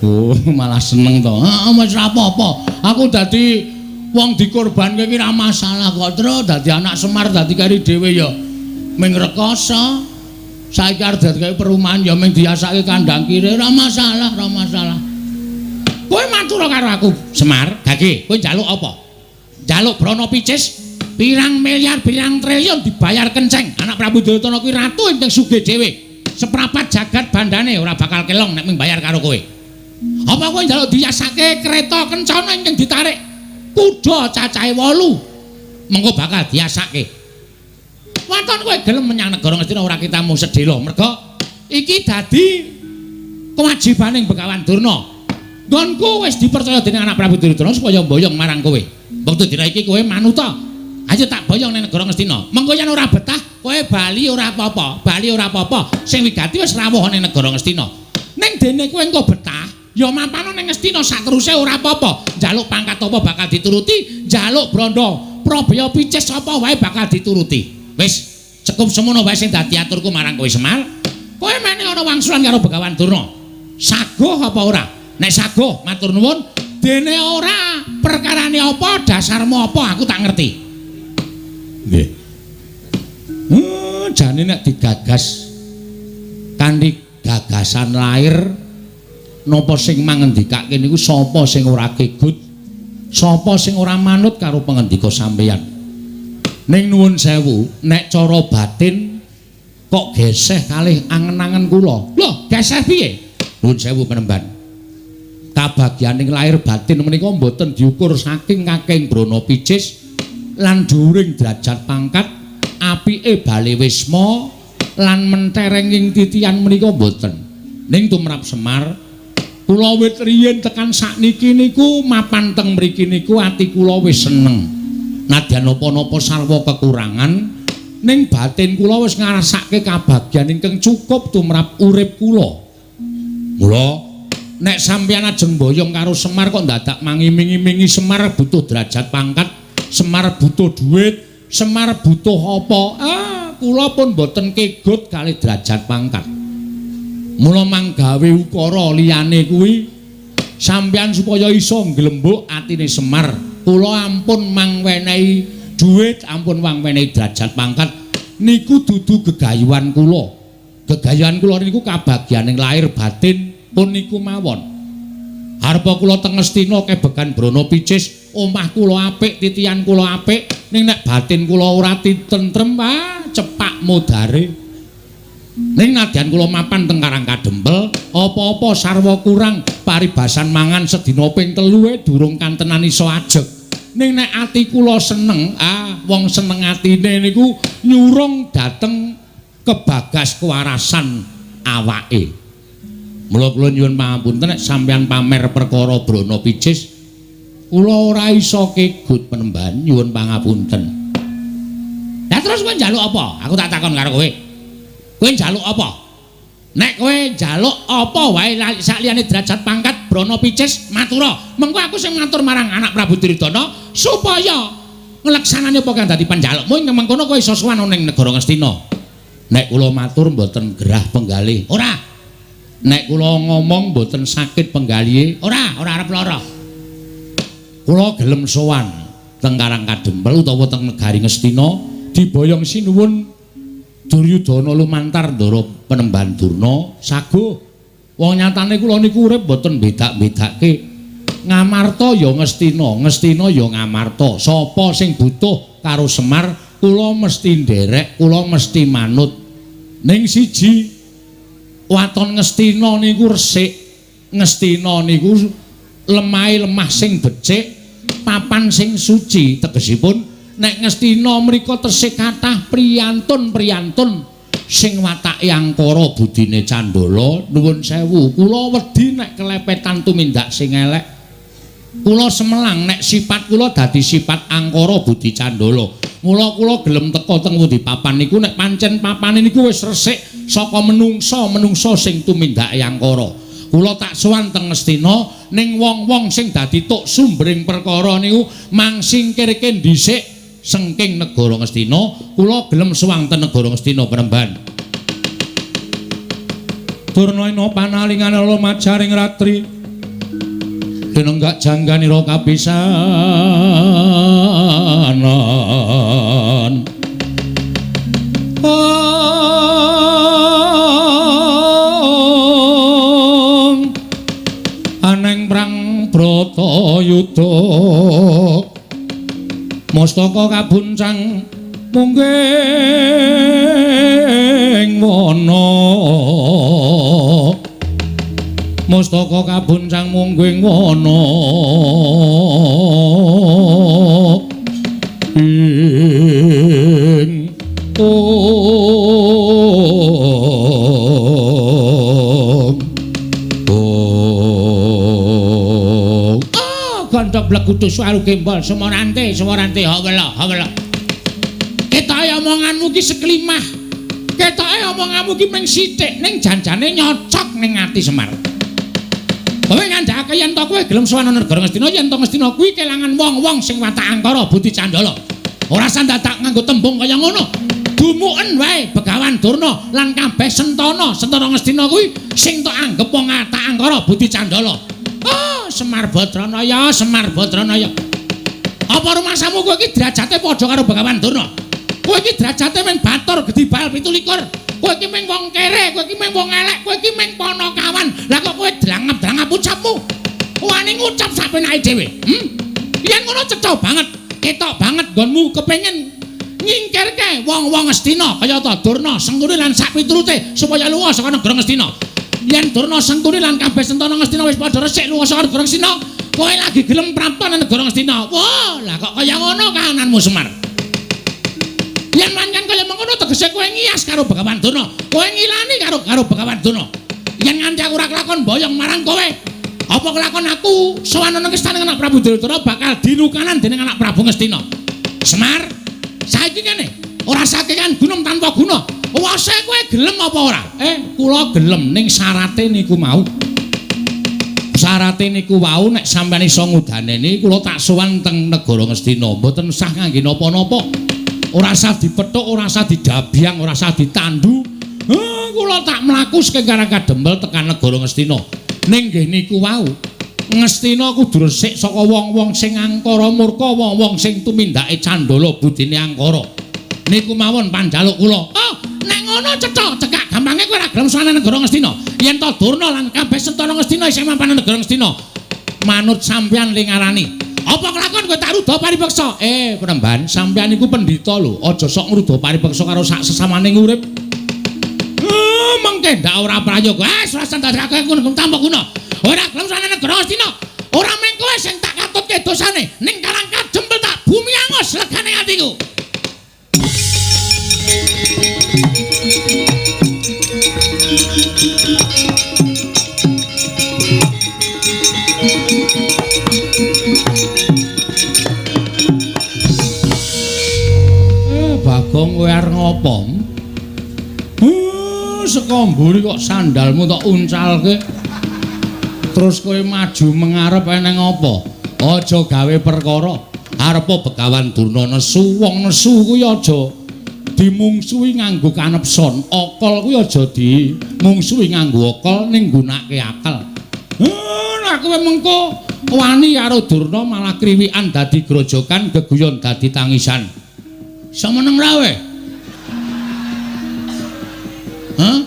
Oh, malah seneng to. Heeh, wis ora apa-apa. Aku dadi wong dikorbanke iki ora masalah kok, Tru. Dadi anak Semar dadi kari dhewe ya ming rekoso. Saiki arep dadi kaya perumahan ya ming diasake kandang kirik ora masalah, ora masalah. Kowe matur karo aku, Semar, gage, kowe njaluk apa? Njaluk brana picis pirang miliar, pirang triliun dibayar kenceng. Anak Prabu Duryudana kuwi ratu ingkang sugih dhewe. Seprapat jagat bandane ora bakal kelong nek mung bayar karo kowe. Apa kowe njaluk diasake kereta kencana ingkang ditarik kuda cacahe 8? Mengko bakal diasake. Waton kowe gelem menyang negara Ngastina ora kitamu sedhela merga iki dadi kewajibaning Begawan Durna. Nggonku wis dipercaya dening anak Prabu Duryudana supaya mboyong marang kowe. Wektu dina iki kowe manuta. Ayo tak boyong ning negara Ngastina. Mengko yen ora betah, kowe bali ora apa-apa, bali ora apa-apa. Sing wigati wis rawuh ning negara Ngastina. Ning dene kowe engko betah, ya mapano ning Ngastina sateruse ora apa-apa. Njaluk pangkat apa bakal dituruti, njaluk brandha, probaya picis apa wae bakal dituruti. Wis, Cekup semono wae sing dadi aturku marang kowe Semar. Kowe mene ana wangsulan karo Begawan Durna. Saguh apa ora? Nek saguh matur nuwun, dene ora perkarane apa, dasarmu apa aku tak ngerti. Nggih. Jane nek digagas kanthi gagasan lair napa sing mangendikake niku sapa sing ora kegut, sapa sing ora manut karo pangendika sampeyan. Ning nuwun sewu, nek cara batin kok geseh kalih angen-angen kula. Lho, geseh piye? Nuwun sewu penemban. Kabagyaning lahir batin menika mboten diukur saking kakeng brana picis lan dhuwuring derajat pangkat, apike bale wisma lan mentereng ing titian menika mboten. Ning tumrap Semar, kula wit riyin tekan sakniki niku mapan teng mriki niku ati kula wis seneng. Nadyan napa-napa sarwa kekurangan, ning batin kula wis ngrasake kabagyan ingkang cukup tumrap urip kula. Mula nek sampeyan ajeng boyong karo Semar kok dadak mangiming-imingi Semar butuh derajat pangkat, Semar butuh duit, Semar butuh apa? Ah, kula pun mboten kegut kalih derajat pangkat. Mula manggawe ukara liyane kuwi sampeyan supaya iso nglembuk atine Semar. Kula ampun mangwenehi duit, ampun mangwenehi derajat pangkat niku dudu gegayuhan kula. Gegayuhan kula niku kabagyaning lahir batin pun niku mawon. Arpa kula teng Ngastina kebegan brana picis, omah kula apik, titian kula apik, ning nek batin kula ora tentrem, ah cepak modare. Ning nadyan kula mapan teng Karang Kadempel, apa-apa sarwa kurang, paribasan mangan sedina ping 3 durung kantenan iso ajeg. Ning nek ati kula seneng, ah wong seneng atine niku nyurung dhateng kebagas kewarasan awake. Mula kula nyuwun pangapunten nek sampeyan pamer perkara brana picis, kula ora iso kegut penemban, nyuwun pangapunten. Lah terus kowe njaluk apa? Aku tak takon karo kowe. Kowe njaluk apa? Nek kowe njaluk apa wae sakliyane derajat pangkat brana picis matura. Mengko aku sing matur marang anak Prabu Duryudana supaya ngleksanani apa kang dadi panjalukmu ing mengkono kowe iso sowan ning negara Ngastina. Nek kula matur mboten gerah penggalih. Ora. Nek kula ngomong mboten sakit penggalihe. Ora, ora arep lara. Kula gelem sowan teng Karang Kadempel utawa teng negari Ngastina diboyong sinuwun Duryudana lumantar ndara Penemban Durna saguh. Wong nyatane kula niku urip mboten bedak-bedake. Ngamarta ya Ngastina, Ngastina ya Ngamarta. Sapa sing butuh karo Semar, kula mesti nderek, kula mesti manut. Ning siji waton Ngastina niku resik. Ngastina niku lemahe lemah sing becik, papan sing suci. Tegesipun nek Ngastina mriku tesih kathah priyantun-priyantun sing watake angkara budine candala. Nuwun sewu, kula wedi nek kelepetan tumindak sing elek. Kula semelang nek sifat kula dadi sifat angkara budi candala. Mula kula gelem teka teng pundi papan niku nek pancen papane niku wis resik saka menungsa-menungsa sing tumindake angkara. Kula tak sowan teng Ngastina ning wong-wong sing dadi tuk sumbering perkara niku mangsingkirke dhisik sengking negara Ngastina. Kula gelem sowan teng negara Ngastina Penemban. Durna ina panalingan lumajaring ratri dinenggak jangganira kapisanan. Aneng prang Bratayuda mustaka kabuncang mungging wana, mustaka kabuncang mungging wana ing ong. Ah, gandhok blegudu suaru gembol semorante semorante hawela hawela. Ketoke omonganmu ki seklimah. Ketoke omonganmu ki mung sithik ning janjane nyocok ning ati Semar. Kowe ngandhakake yen to kowe gelem sowan negara Ngastina, yen to Ngastina kuwi kelangan wong-wong sing watak angkara budi candala. Ora sandadak nganggo tembung kaya ngono. Dumuken wae Begawan Durna lan kabeh sentana, sentana Ngastina kuwi sing tok anggep wong tak angkara budi candala. Oh, Semar Badranaya, Semar Badranaya. Apa rumasamu kowe iki derajate padha karo Begawan Durna? Kowe iki derajate mung batur gedhi bal 27. Kowe iki mung wong kere, kowe iki mung wong elek, kowe iki mung panakawan. Lah kok kowe drangap-drangap ucapmu? Wani ngucap sak penake dhewe. Yen ngono cetha banget, ketok banget nggonmu kepengin nyingkirke wong-wong Ngastina kaya ta Durna, Sengkuni lan sak piturute supaya lunga saka negara Ngastina. Yen Durna, Sengkuni lan kabeh sentana Ngastina wis padha resik lunga saka negara Ngastina, kowe lagi gelem prapta nang negara Ngastina. Wah, lah kok kaya ngono kahananmu Semar? Yen pancen kaya mengkono tegese kowe ngiyas karo Begawan Durna, kowe ngilani karo Begawan Durna. Yen nganti aku ora kelakon boyong marang kowe, apa kelakon aku sowan nang istana anak Prabu Duryudana bakal dilukanan dening anak Prabu Ngastina. Semar, saiki ngene, ora sakekan gunung tanpa guna. Wase kowe gelem apa ora? Kula gelem ning syarate niku mau. Syarate niku wau nek sampeyan iso ngudaneni kula tak sowan teng negara Ngastina. Mboten sah ngangge napa-napa. Ora sah dipethuk, ora sah didabyang, ora sah ditandu. Kula tak mlaku saking Karang Kadempel tekan negara Ngastina. Ning nggih niku wau, Ngastina kudu resik saka wong-wong sing angkara murka, wong-wong sing tumindake candala budine angkara. Niku mawon panjaluk kula. Oh, nek ngono cetha, cekak gampange kowe ora gelem sowan negara Ngastina. Yen to Durna lan kabeh sentana Ngastina isih mapan negara Ngastina. Manut sampeyan ling ngarani. Apa kelakon kowe tak ruda paripeksa? Penemban, sampeyan iku pendhita lho. Aja sok ngruda paripeksa karo sak sesamane urip. Mengke ndak ora prayoga. Srasan dadake ngono tanpa guna. Ora gelem sowan negara Ngastina. Ora mung kowe sing tak katutke dosane, ning Karang Kadempel tak bumi angus legane atiku. Bagong kowe arep ngopo? Saka mburi kok sandalmu tok uncalke. Terus kowe maju mengarep eneng apa? Aja gawe perkara. Arepa Begawan Durna nesu, wong nesu kuwi aja dimungsuhi nganggo kanepson. Akal kuwi aja dimungsuhi nganggo akal ning nggunakake akal. Nek kowe mengko wani karo Durna malah kriwikan dadi grojokan, geguyon dadi tangisan. Iso meneng ra kowe? Hah?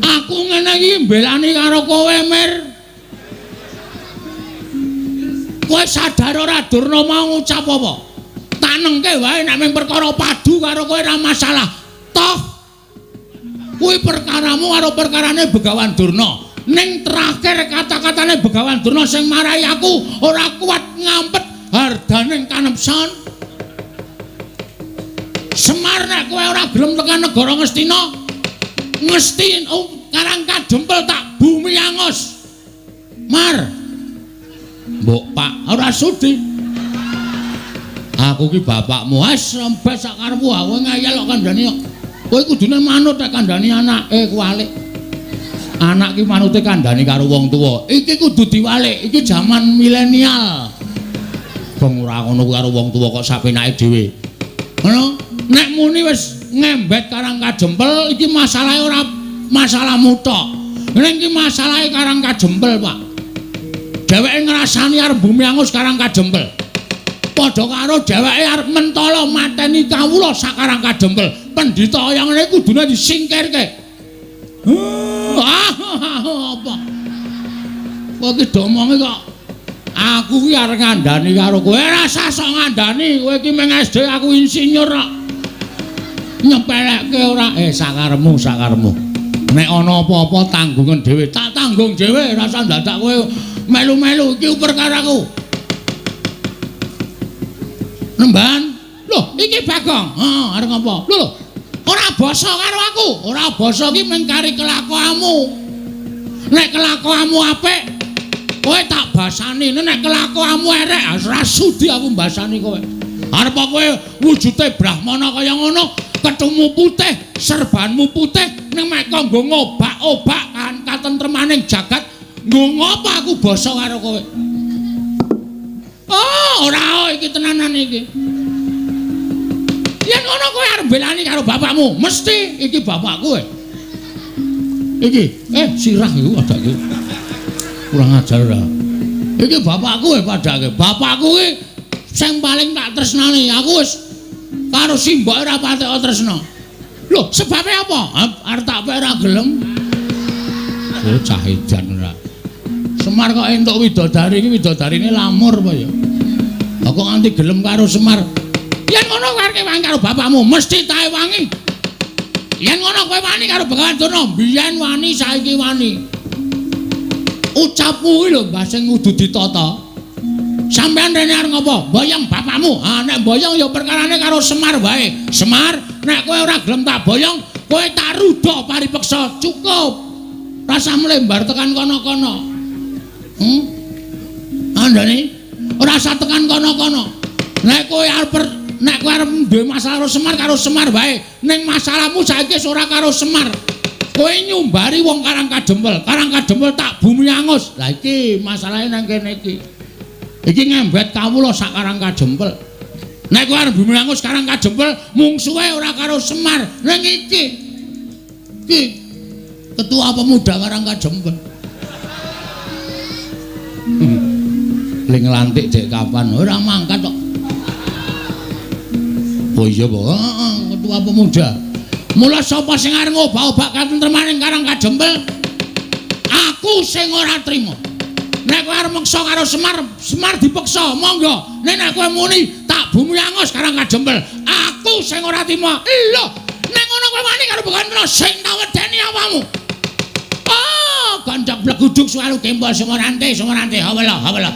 Aku ngene iki mbelani karo kowe, Mir. Kowe sadar ora Durna mau ngucap apa? Tanengke wae nek mung perkara padu karo kowe ora masalah. Toh kuwi perkaramu karo perkarane Begawan Durna. Ning terakhir kata-katane Begawan Durna sing marai aku ora kuat ngampet hardaning kanepson. Semar nek kowe ora gelem tekan negara Ngastina, Ngastina Karang Kadempel tak bumi angus. Mar. Mbok Pak ora sudi. Aku ki bapakmu. Wes rembes sak karepmu aku ngeyel kok kandhani kok. Kowe kudune manut nek kandhani anake kuwalik. Anak ki manute kandhani karo wong tuwa. Iki kudu diwalik, iki jaman milenial. Bong ora ngono karo wong tuwa kok sapenake dhewe. Ngono, nek muni wis ngembet Karang Kadempel iki masalahe ora masalahmu tok. Ning iki masalahe Karang Kadempel, Pak. Dheweke ngrasani arep bumi angus Karang Kadempel. Padha karo dheweke arep mentala mateni kawula sak Karang Kadempel. Pendhita kaya ngene kudune disingkirke. Apa? Kowe iki domonge kok aku ki arep ngandani karo kowe. Ora usah sok ngandani, kowe iki mung SD aku insinyur kok. Nyepelekke ora? Sakarepmu, sakarepmu. Nek ana apa-apa tanggungan dhewe, tak tanggung dhewe, ora usah dadak kowe melu-melu iki perkaraku. Nemban. Lho, iki Bagong. Heeh, arep ngopo? Lho, ora basa karo aku. Ora basa ki mung kari kelakuanmu. Nek kelakuanmu apik, kowe tak basani. Nek kelakuanmu erek, ora sudi aku mbasani kowe. Arep kowe wujude brahmana kaya ngono, kethumu putih, serbanmu putih, ning mek kok nggo ngobak-obak kan katentremaning jagat, nggo ngopo aku basa karo kowe? Oh, ora iki tenanan iki. Yen ngono kowe arep belani karo bapakmu, mesti iki bapakku. Iki, sirah iku padake. Kurang ajar ora. Iki bapakku padake. Bapakku iki sing paling tak tresnani. Aku wis karo simboke ora patek tresna. Lho, sebabe apa? Arep tak pek ora gelem. Oh, cah edan ora. Semar kok entuk widodari iki widodarine lamur apa ya? Lah kok nganti gelem karo Semar? Yen ngono kowe arep wangi karo bapakmu, mesti tae wangi. Yen ngono kowe wani karo Begawan Durna, biyen wani saiki wani. Ucapmu kuwi lho Mbah sing kudu ditata. Sampeyan rene arep ngopo? Boyong bapakmu. Ha nek boyong ya perkarane karo Semar wae. Semar, nek kowe ora gelem tak boyong, kowe tak rudha paripeksa. Cukup. Rasa mlembar tekan kono-kono. Andane ora usah tekan kono-kono. Nek kowe arep duwe masalah karo Semar wae. Ning masalahmu saiki wis ora karo Semar. Kowe nyumbari wong Karang Kadempel. Karang Kadempel tak bumi angus. Lah iki masalahe nang kene iki. Iki ngembet kawula sak Karang Kadempel. Nek kowe arep bumi angus Karang Kadempel, mungsuhe ora karo Semar. Ning iki. Iki ketua pemuda Karang Kadempel. Ling nglantik dek kapan? Ora mangkat kok. Oh iya, Pak. Heeh, ketua pemuda. Mula sapa sing arep ngobak-obak katentremaning Karang Kadempel? Aku sing ora trima. Nek kowe arep meksa karo Semar, Semar dipeksa, monggo. Nek kowe muni tak bumi angus Karang Kadempel, aku sing ora trima. Lho, nek ngono kowe wani karo Begawan Durna sing tak wedeni awakmu. Oh, ganjak bleguduk suwalu gembol sumorante, sumorante, hawala, hawala.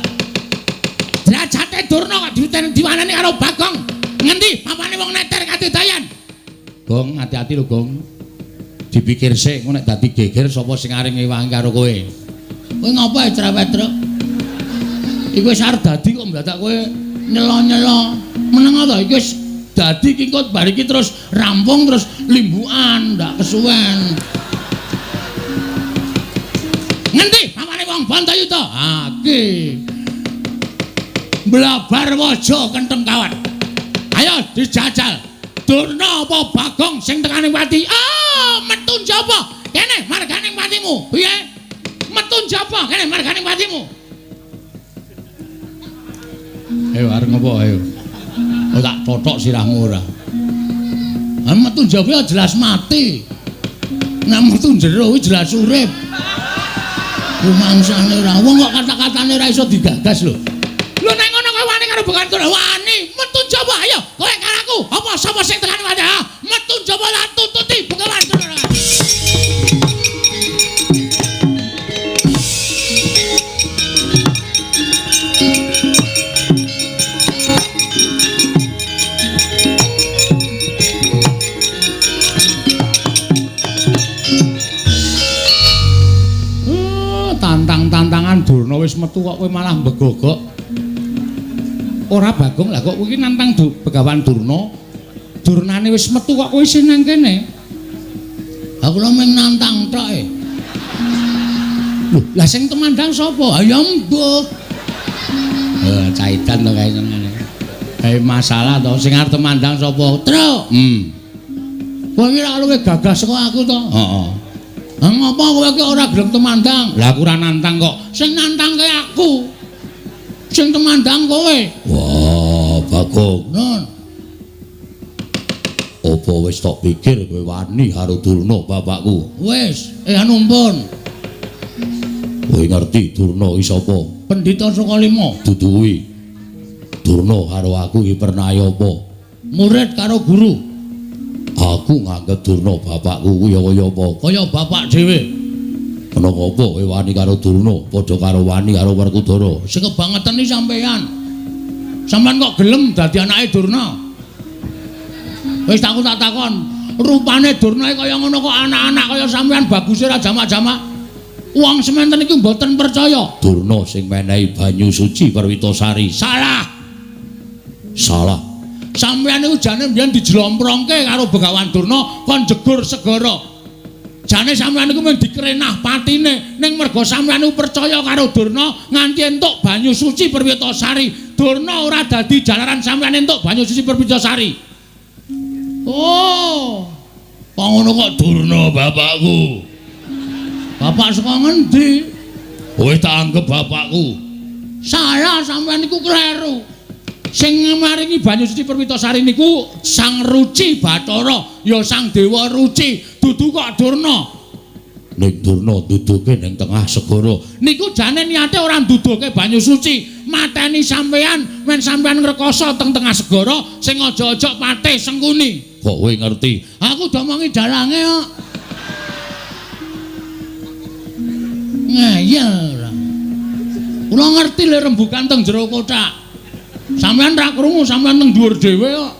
Derajate Durna kok diwanani karo Bagong. Ngendi papane wong neter kadedayan? Gong, hati-hati lho, Gong. Dipikir sik, engko nek dadi geger sapa sing arep ngewangi karo kowe. Kowe ngopo ae cerewet, Truk? Iku wis arep dadi kok ndadak kowe nyelo-nyelo. Meneng to, iki wis dadi iki kok bar iki terus rampung terus limbukan, ndak kesuwen. Ngendi papane wong Bantayuda? Ha, iki. Blabar waja kentheng kawat. Ayo dijajal. Durna apa Bagong sing tekane pati? Ah, metu njaba. Kene margane patimu. Piye? Metu njaba kene margane patimu. Ayo arep ngopo ayo. Oh tak tothok sirahmu ora. Ah metu njaba jelas mati. Nek metu jero kuwi jelas urip. Rumangsane ora wong kok kata-katane ora iso digagas lho. Lho nek ngono kowe wani karo Begawan Durna? Wani, metu njaba ayo. Kowe karo aku. Apa sapa sing tekane pati? Metu njaba lan tututi Begawan Durna. Tantang-tantangan Durna wis metu kok kowe malah mbegogok. Ora Bagong, lah kok kowe iki nantang Begawan Durna. Durnane wis metu kok kowe isih nang kene. Lah kula mung nantang tok e. Lho, lah sing temandang sapa? Ha ya mbuh. Caitan to kae senengane. Masalah to sing arep temandang sapa? Truk. Kowe iki ora luwih gagah saka aku to? Heeh. Lah ngopo kowe iki ora gelem temandang? Lah aku ora nantang kok. Sing nantangke aku. Sing temandang kowe. Wah, Bagong. Nun. Apa wis tok pikir kowe wani karo Durna bapakku? Wis, anu pun. Kowe ngerti Durna iki sapa? Pendhita Sukalima. Dudu kuwi. Durna karo aku iki pernah apa? Murid karo guru. Aku nganggep Durna bapakku kuwi kaya apa? Kaya bapak dhewe. Menapa apa kowe wani karo Durna padha karo wani karo Werkudara? Sing kebangetan iki sampeyan. Sampeyan kok gelem dadi anake Durna? Wis aku tak takon, rupane Durna kaya ngono kok anak-anak kaya sampeyan baguse ra jamak-jamak. Wong sementen iki mboten percaya. Durna sing menehi banyu suci Perwitasari. Salah. Salah. Sampeyan niku jane mbiyen dijlomprongke karo Begawan Durna kon jegur segara. Jane sampeyan niku mung dikrenah patine, ning merga sampeyan niku percaya karo Durna nganti entuk banyu suci Perwitasari. Durna ora dadi jalaran sampeyan entuk banyu suci Perwitasari. Oh. Kok ngono kok Durna bapakku. Bapak saka ngendi? Kowe tak anggap bapakku. Salah, sampean niku kleru. Sing maringi banyu suci Perwitasari niku Sang Ruci Bathara, ya Sang Dewa Ruci, dudu kok Durna. Ning Durna duduke ning tengah segara. Niku jane niate ora nduduke banyu suci, mateni sampean men sampean ngrekoso teng tengah segara sing aja-aja patih Sengkuni. Kok kowe ngerti? Aku domongi dalange kok. Ngeyel ora. Kula ngerti le rembukan teng jero kothak. Sampeyan ra krungu, sampeyan teng dhuwur dhewe kok.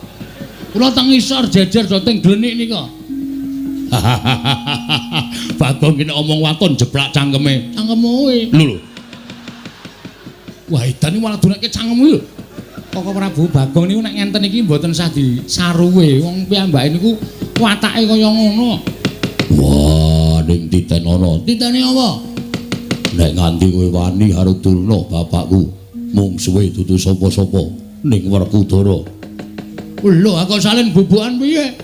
Kula teng ngisor jejer do teng glenik nika. Bagong kene omong waton jeblak cangkeme. Cangkemmu kuwi. Lho lho. Wah, edan iki malah dunake cangkemmu lho. Koko Prabu Bagong niku nek ngenten iki mboten sah disaruwe. Wong piyambake niku watake kaya ngono. Wah, ning titen ana. Titene apa? Nek nganti kowe wani karo Durna bapakku, mungsuhe dudu sapa-sapa ning Werkudara. Lho, aku salin bubukan piye?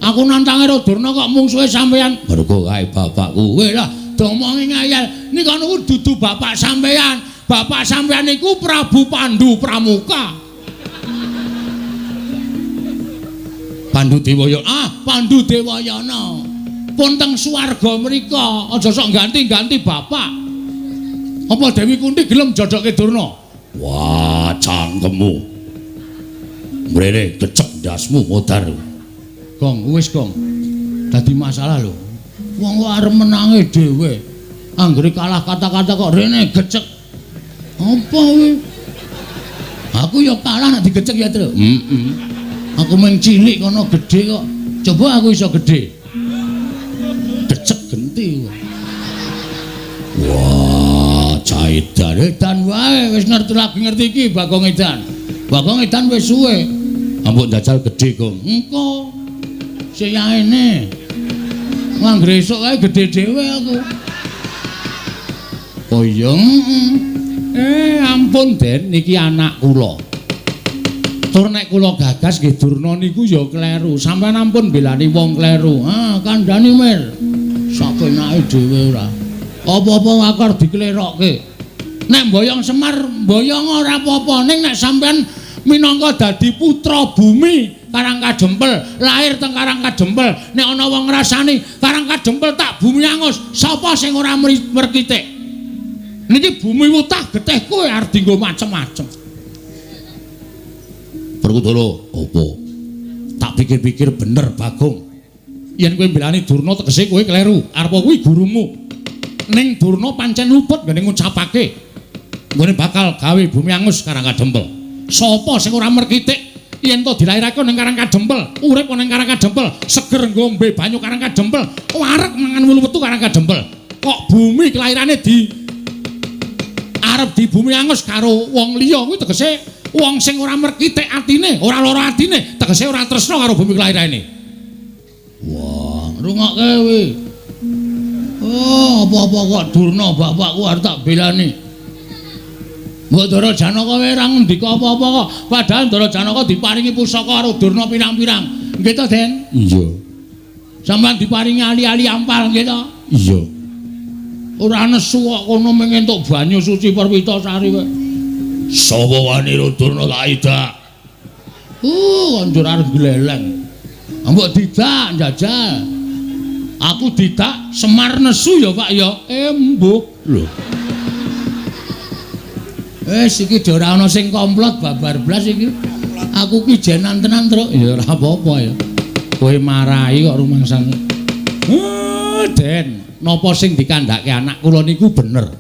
Aku nantang karo Durna kok mungsuhe sampean. Mergo kae bapakku. Kowe lah domongi ngayal. Nika niku dudu bapak sampean. Bapak sampean niku Prabu Pandu Pramuka. Pandu Dewayana. Ah, Pandu Dewayana. Pun teng swarga mriko, aja sok ganti-ganti bapak. Apa Dewi Kunti gelem jodohke Durna? Wah, cangkemmu. Mrene kecek ndasmu modar. Gong, wis gong. Dadi masalah lho. Wong kok arep menange dhewe. Anggere kalah kata-kata kok rene gecek. Apa kuwi? Aku ya kalah nek digecek ya, Tru. Heeh. Aku mung cilik kono gedhe kok. Coba aku iso gedhe. Gecek genti. Wah, edan edan wae wis ngerti lagi ngerti iki Bagong Edan. Bagong Edan wis suwe. Ampun jajal gedhe, Gong. Engko siyaene. Anggere esuk kae gedhe dhewe aku. Oh iya. Ampun Den, niki anak kula. Tur nek kula gagas nggih Durna niku ya kleru. Sampeyan ampun belani wong kleru. Ah, kandhani Mir. Sakenake dhewe ora. Apa-apa akar diklerokke. Nek mboyong Semar mboyong ora apa-apa, ning nek sampean minangka dadi putra bumi Karang Kadempel, lahir teng Karang Kadempel, nek ana wong ngrasani Karang Kadempel tak bumi angus, sapa sing ora merkitik? Niki bumi wutah getih kowe arep dienggo macem-macem. Werkudara, apa? Tak pikir-pikir bener Bagong. Yen kowe mbelani Durna tegese kowe kleru, arep kuwi gurumu. Ning Durna pancen luput nggone ngucapake nggone bakal gawe bumi angus Karang Kadempel. Sapa sing ora merkitik yen to dilairake ning Karang Kadempel, urip ning Karang Kadempel, seger ngombe banyu Karang Kadempel, wareg mangan wulu wetu Karang Kadempel. Kok bumi kelairane di arep di bumi angus karo wong liya kuwi tegese wong sing ora merkitik atine, ora lara atine, tegese ora tresna karo bumi kelairane. Wah, rungokke kuwi. Oh, apa-apa kok Durna bapakku arep tak belani. Mbok Ndara Janaka wae ora ngendika apa-apa kok. Padahal Ndara Janaka diparingi pusaka karo Durna pirang-pirang. Nggih to, Den? Iya. Sampeyan diparingi ali-ali ampal nggih to? Iya. Ora nesu kok kono mung entuk banyu suci Perwitasari wae. Sapa wani Durna tak idak? Njur arep gleleng. Mbok didak njajal. Aku didak Semar nesu ya Pak ya. Mbuh. Lho. Wis iki ora ana sing komplot babar blas iki. Aku ki jenan tenan, Truk. Ya ora apa-apa ya. Kowe marahi kok rumangsane. Den, napa sing dikandhake anak kula niku bener.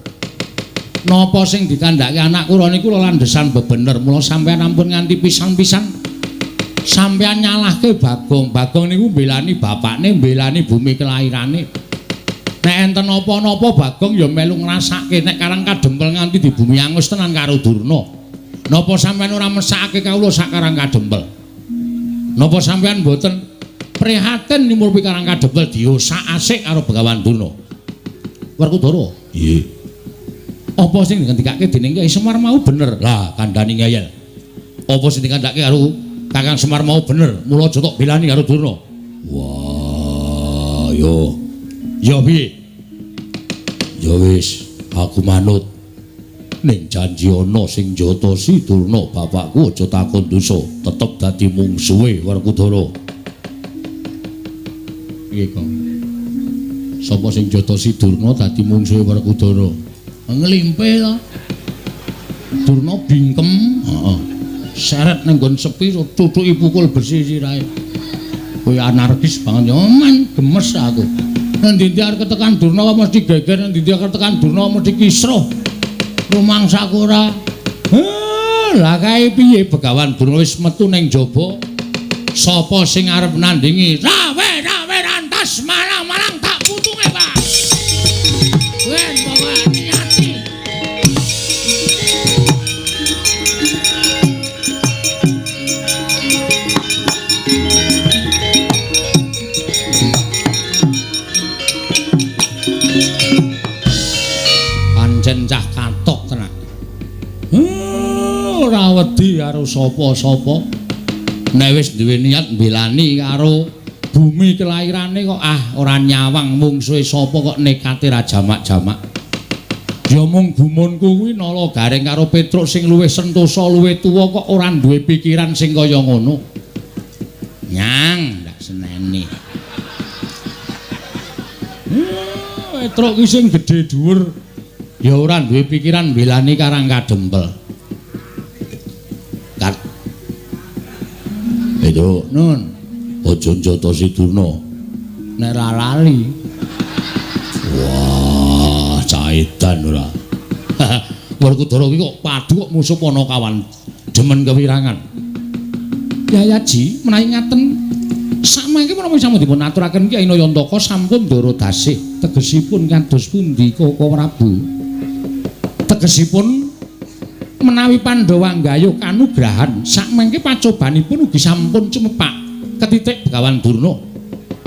Napa sing dikandhake anak kula niku landhesan bebener. Mula sampeyan ampun nganti pisan-pisan sampeyan nyalahke Bagong. Bagong niku mbelani bapakne, mbelani bumi kelairane. Nek enten napa-napa Bagong ya melu ngrasake nek Karang Kadempel nganti di bumi angus tenan karo Durna. Napa sampeyan ora mesakake kawula sak Karang Kadempel? Napa sampeyan mboten prihatin nyumurpi Karang Kadempel diosak asik karo Begawan Durna? Werkudara. Nggih. Apa sing dingendikake dening Kyai Semar mau bener? Lah kandhani ngeyel. Apa sing dikandhake karo Kakang Semar mau bener, mula aja tok belani karo Durna. Wah, yo. Ya piye? Ya wis, aku manut. Ning janji ana sing njotosi Durna bapakku aja takon dosa, tetep dadi mungsuhe Werkudara. Piye kok? Sapa sing njotosi Durna dadi mungsuhe Werkudara? Nglimpe to. Durna bingkem, heeh. Seret ning nggon sepi tutuki pukul besi sirahe. Kowe anarkis banget ya, man, gemes aku. Nang ndi-ndi arep ketekan Durna kok mesti geger, nang ndi-ndi arep ketekan Durna mesti kisruh. Rumangsaku ora. Heh, lah kae piye Begawan Durna wis metu ning jaba. Sapa sing arep nandingi? Rawe-rawe rantas malang-malang tak putunge, Pak. Ben pokoke niati. Pancen cah katok tenan. Ora wedi karo sapa-sapa. Nek wis duwe niat mbelani karo bumi kelairane kok ah ora nyawang mungsuhe sapa kok nekate ra jamak-jamak. Ya mung gumunku kuwi Nala Gareng karo Petruk sing luwih sentosa luwih tuwa kok ora duwe pikiran sing kaya ngono. Nyang ndak seneni. Petruk ki sing gedhe dhuwur ya ora duwe pikiran mbelani Karang Kadempel. Kat. Itu nun aja njotosi Durna. Nek ra lali. Wah, caedan ora. Werkudara ki kok padu kok musuh Panakawan demen kewirangan. Yayaji menawi ngaten samangke menapa sampun dipun aturaken Kyai Nayantaka sampun ndara dasih tegesipun kados pundi Koko Prabu. Tegesipun menawi Pandhawa nggayuh kanugrahan sakmangke pacobanipun ugi sampun cumepak ketitik Begawan Durna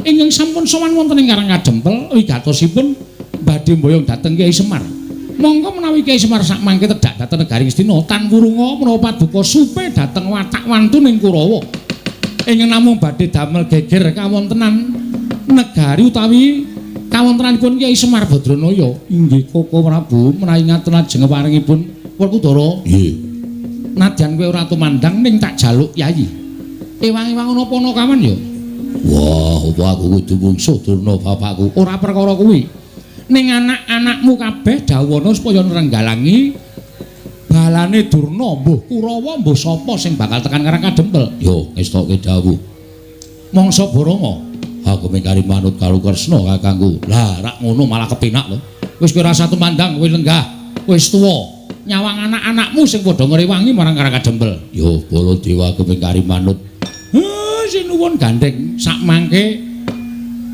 ingkang sampun sowan wonten ing Karang Kadempel wigatosipun badhe mboyong dhateng Kyai Semar. Monggo menawi Kyai Semar sakmangke tedhak dhateng negari Ngastina tan wurunga menawa paduka supe dhateng watak wantuning Kurawa ingkang namung badhe damel geger kawontenan negari utawi kawontenanipun Kyai Semar Badranaya. Inggih Koko Prabu menawi ngaten lajeng paringipun Werkudara. Nggih. Nadyan kowe ora tumandang ning tak jaluk yayi. Ewang-ewang ana Panakawan ya. Wah, apa aku kudu mungsuh Durna bapakku? Ora perkara kuwi. Ning anak-anakmu kabeh dawuhana supaya nrenggalangi balane Durna, mbuh Kurawa mbuh sapa sing bakal tekan Karang Kadempel. Yo, ngestoke dawuh. Mangsa Baranga, aku mengkari manut karo Kresna kakangku. Lah, rak ngono malah kepenak lho. Wis kowe ora tumandang, kowe lenggah, wis tuwa. Nyawang anak-anakmu sing padha ngrewangi marang Karang Kadempel. Yo, Baladewa aku mengkari manut. Sinuwun gandeng sakmangke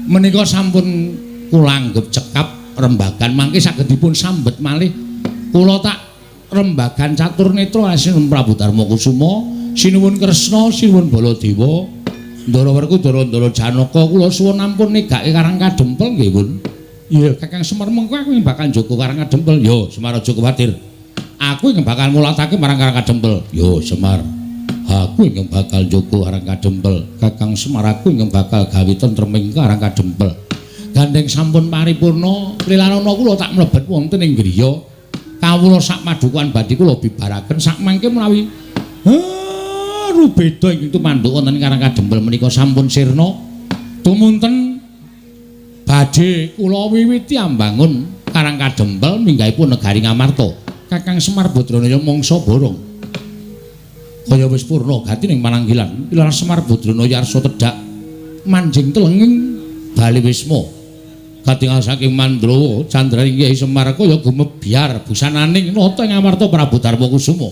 menika sampun kula anggep cekap rembagan mangke saged dipun sambet malih. Kula tak rembagan catur netra sinuwun Prabu Darma Kusuma, sinuwun Kresna, sinuwun Baladewa, Ndara Werkudara, Ndara Janaka kula suwun ampun negake Karang Kadempel nggih, Pun. Iya, Kakang Semar mengko aku bakal njaga Karang Kadempel. Yo, Semar aja kuwatir. Aku ingkang bakal mulatake marang Karang Kadempel. Yo, Semar. Aku ingkang bakal njaga Karang Kadempel. Kakang Semar aku ingkang bakal gawe tentreming Karang Kadempel. Gandeng sampun paripurna, lilanana kula tak mlebet wonten ing griya. Kawula sak padukuhan badhe kula bibaraken sakmangke menawi rubeda ingkang tumanduk wonten ing Karang Kadempel menika sampun sirna. Tumunten badhe kula wiwiti ambangun Karang Kadempel minggahipun negari Ngamarta. Kakang Semar Badranaya mangsa borong. Kaya wis purna gati ning pananggilan. Pilar Semar Badranaya arsa tedhak manjing telenging bali wisma. Katingal saking Mandrawa candraning Kyai Semar kaya gumebyar busananing nata ing Amarta Prabu Darma Kusuma.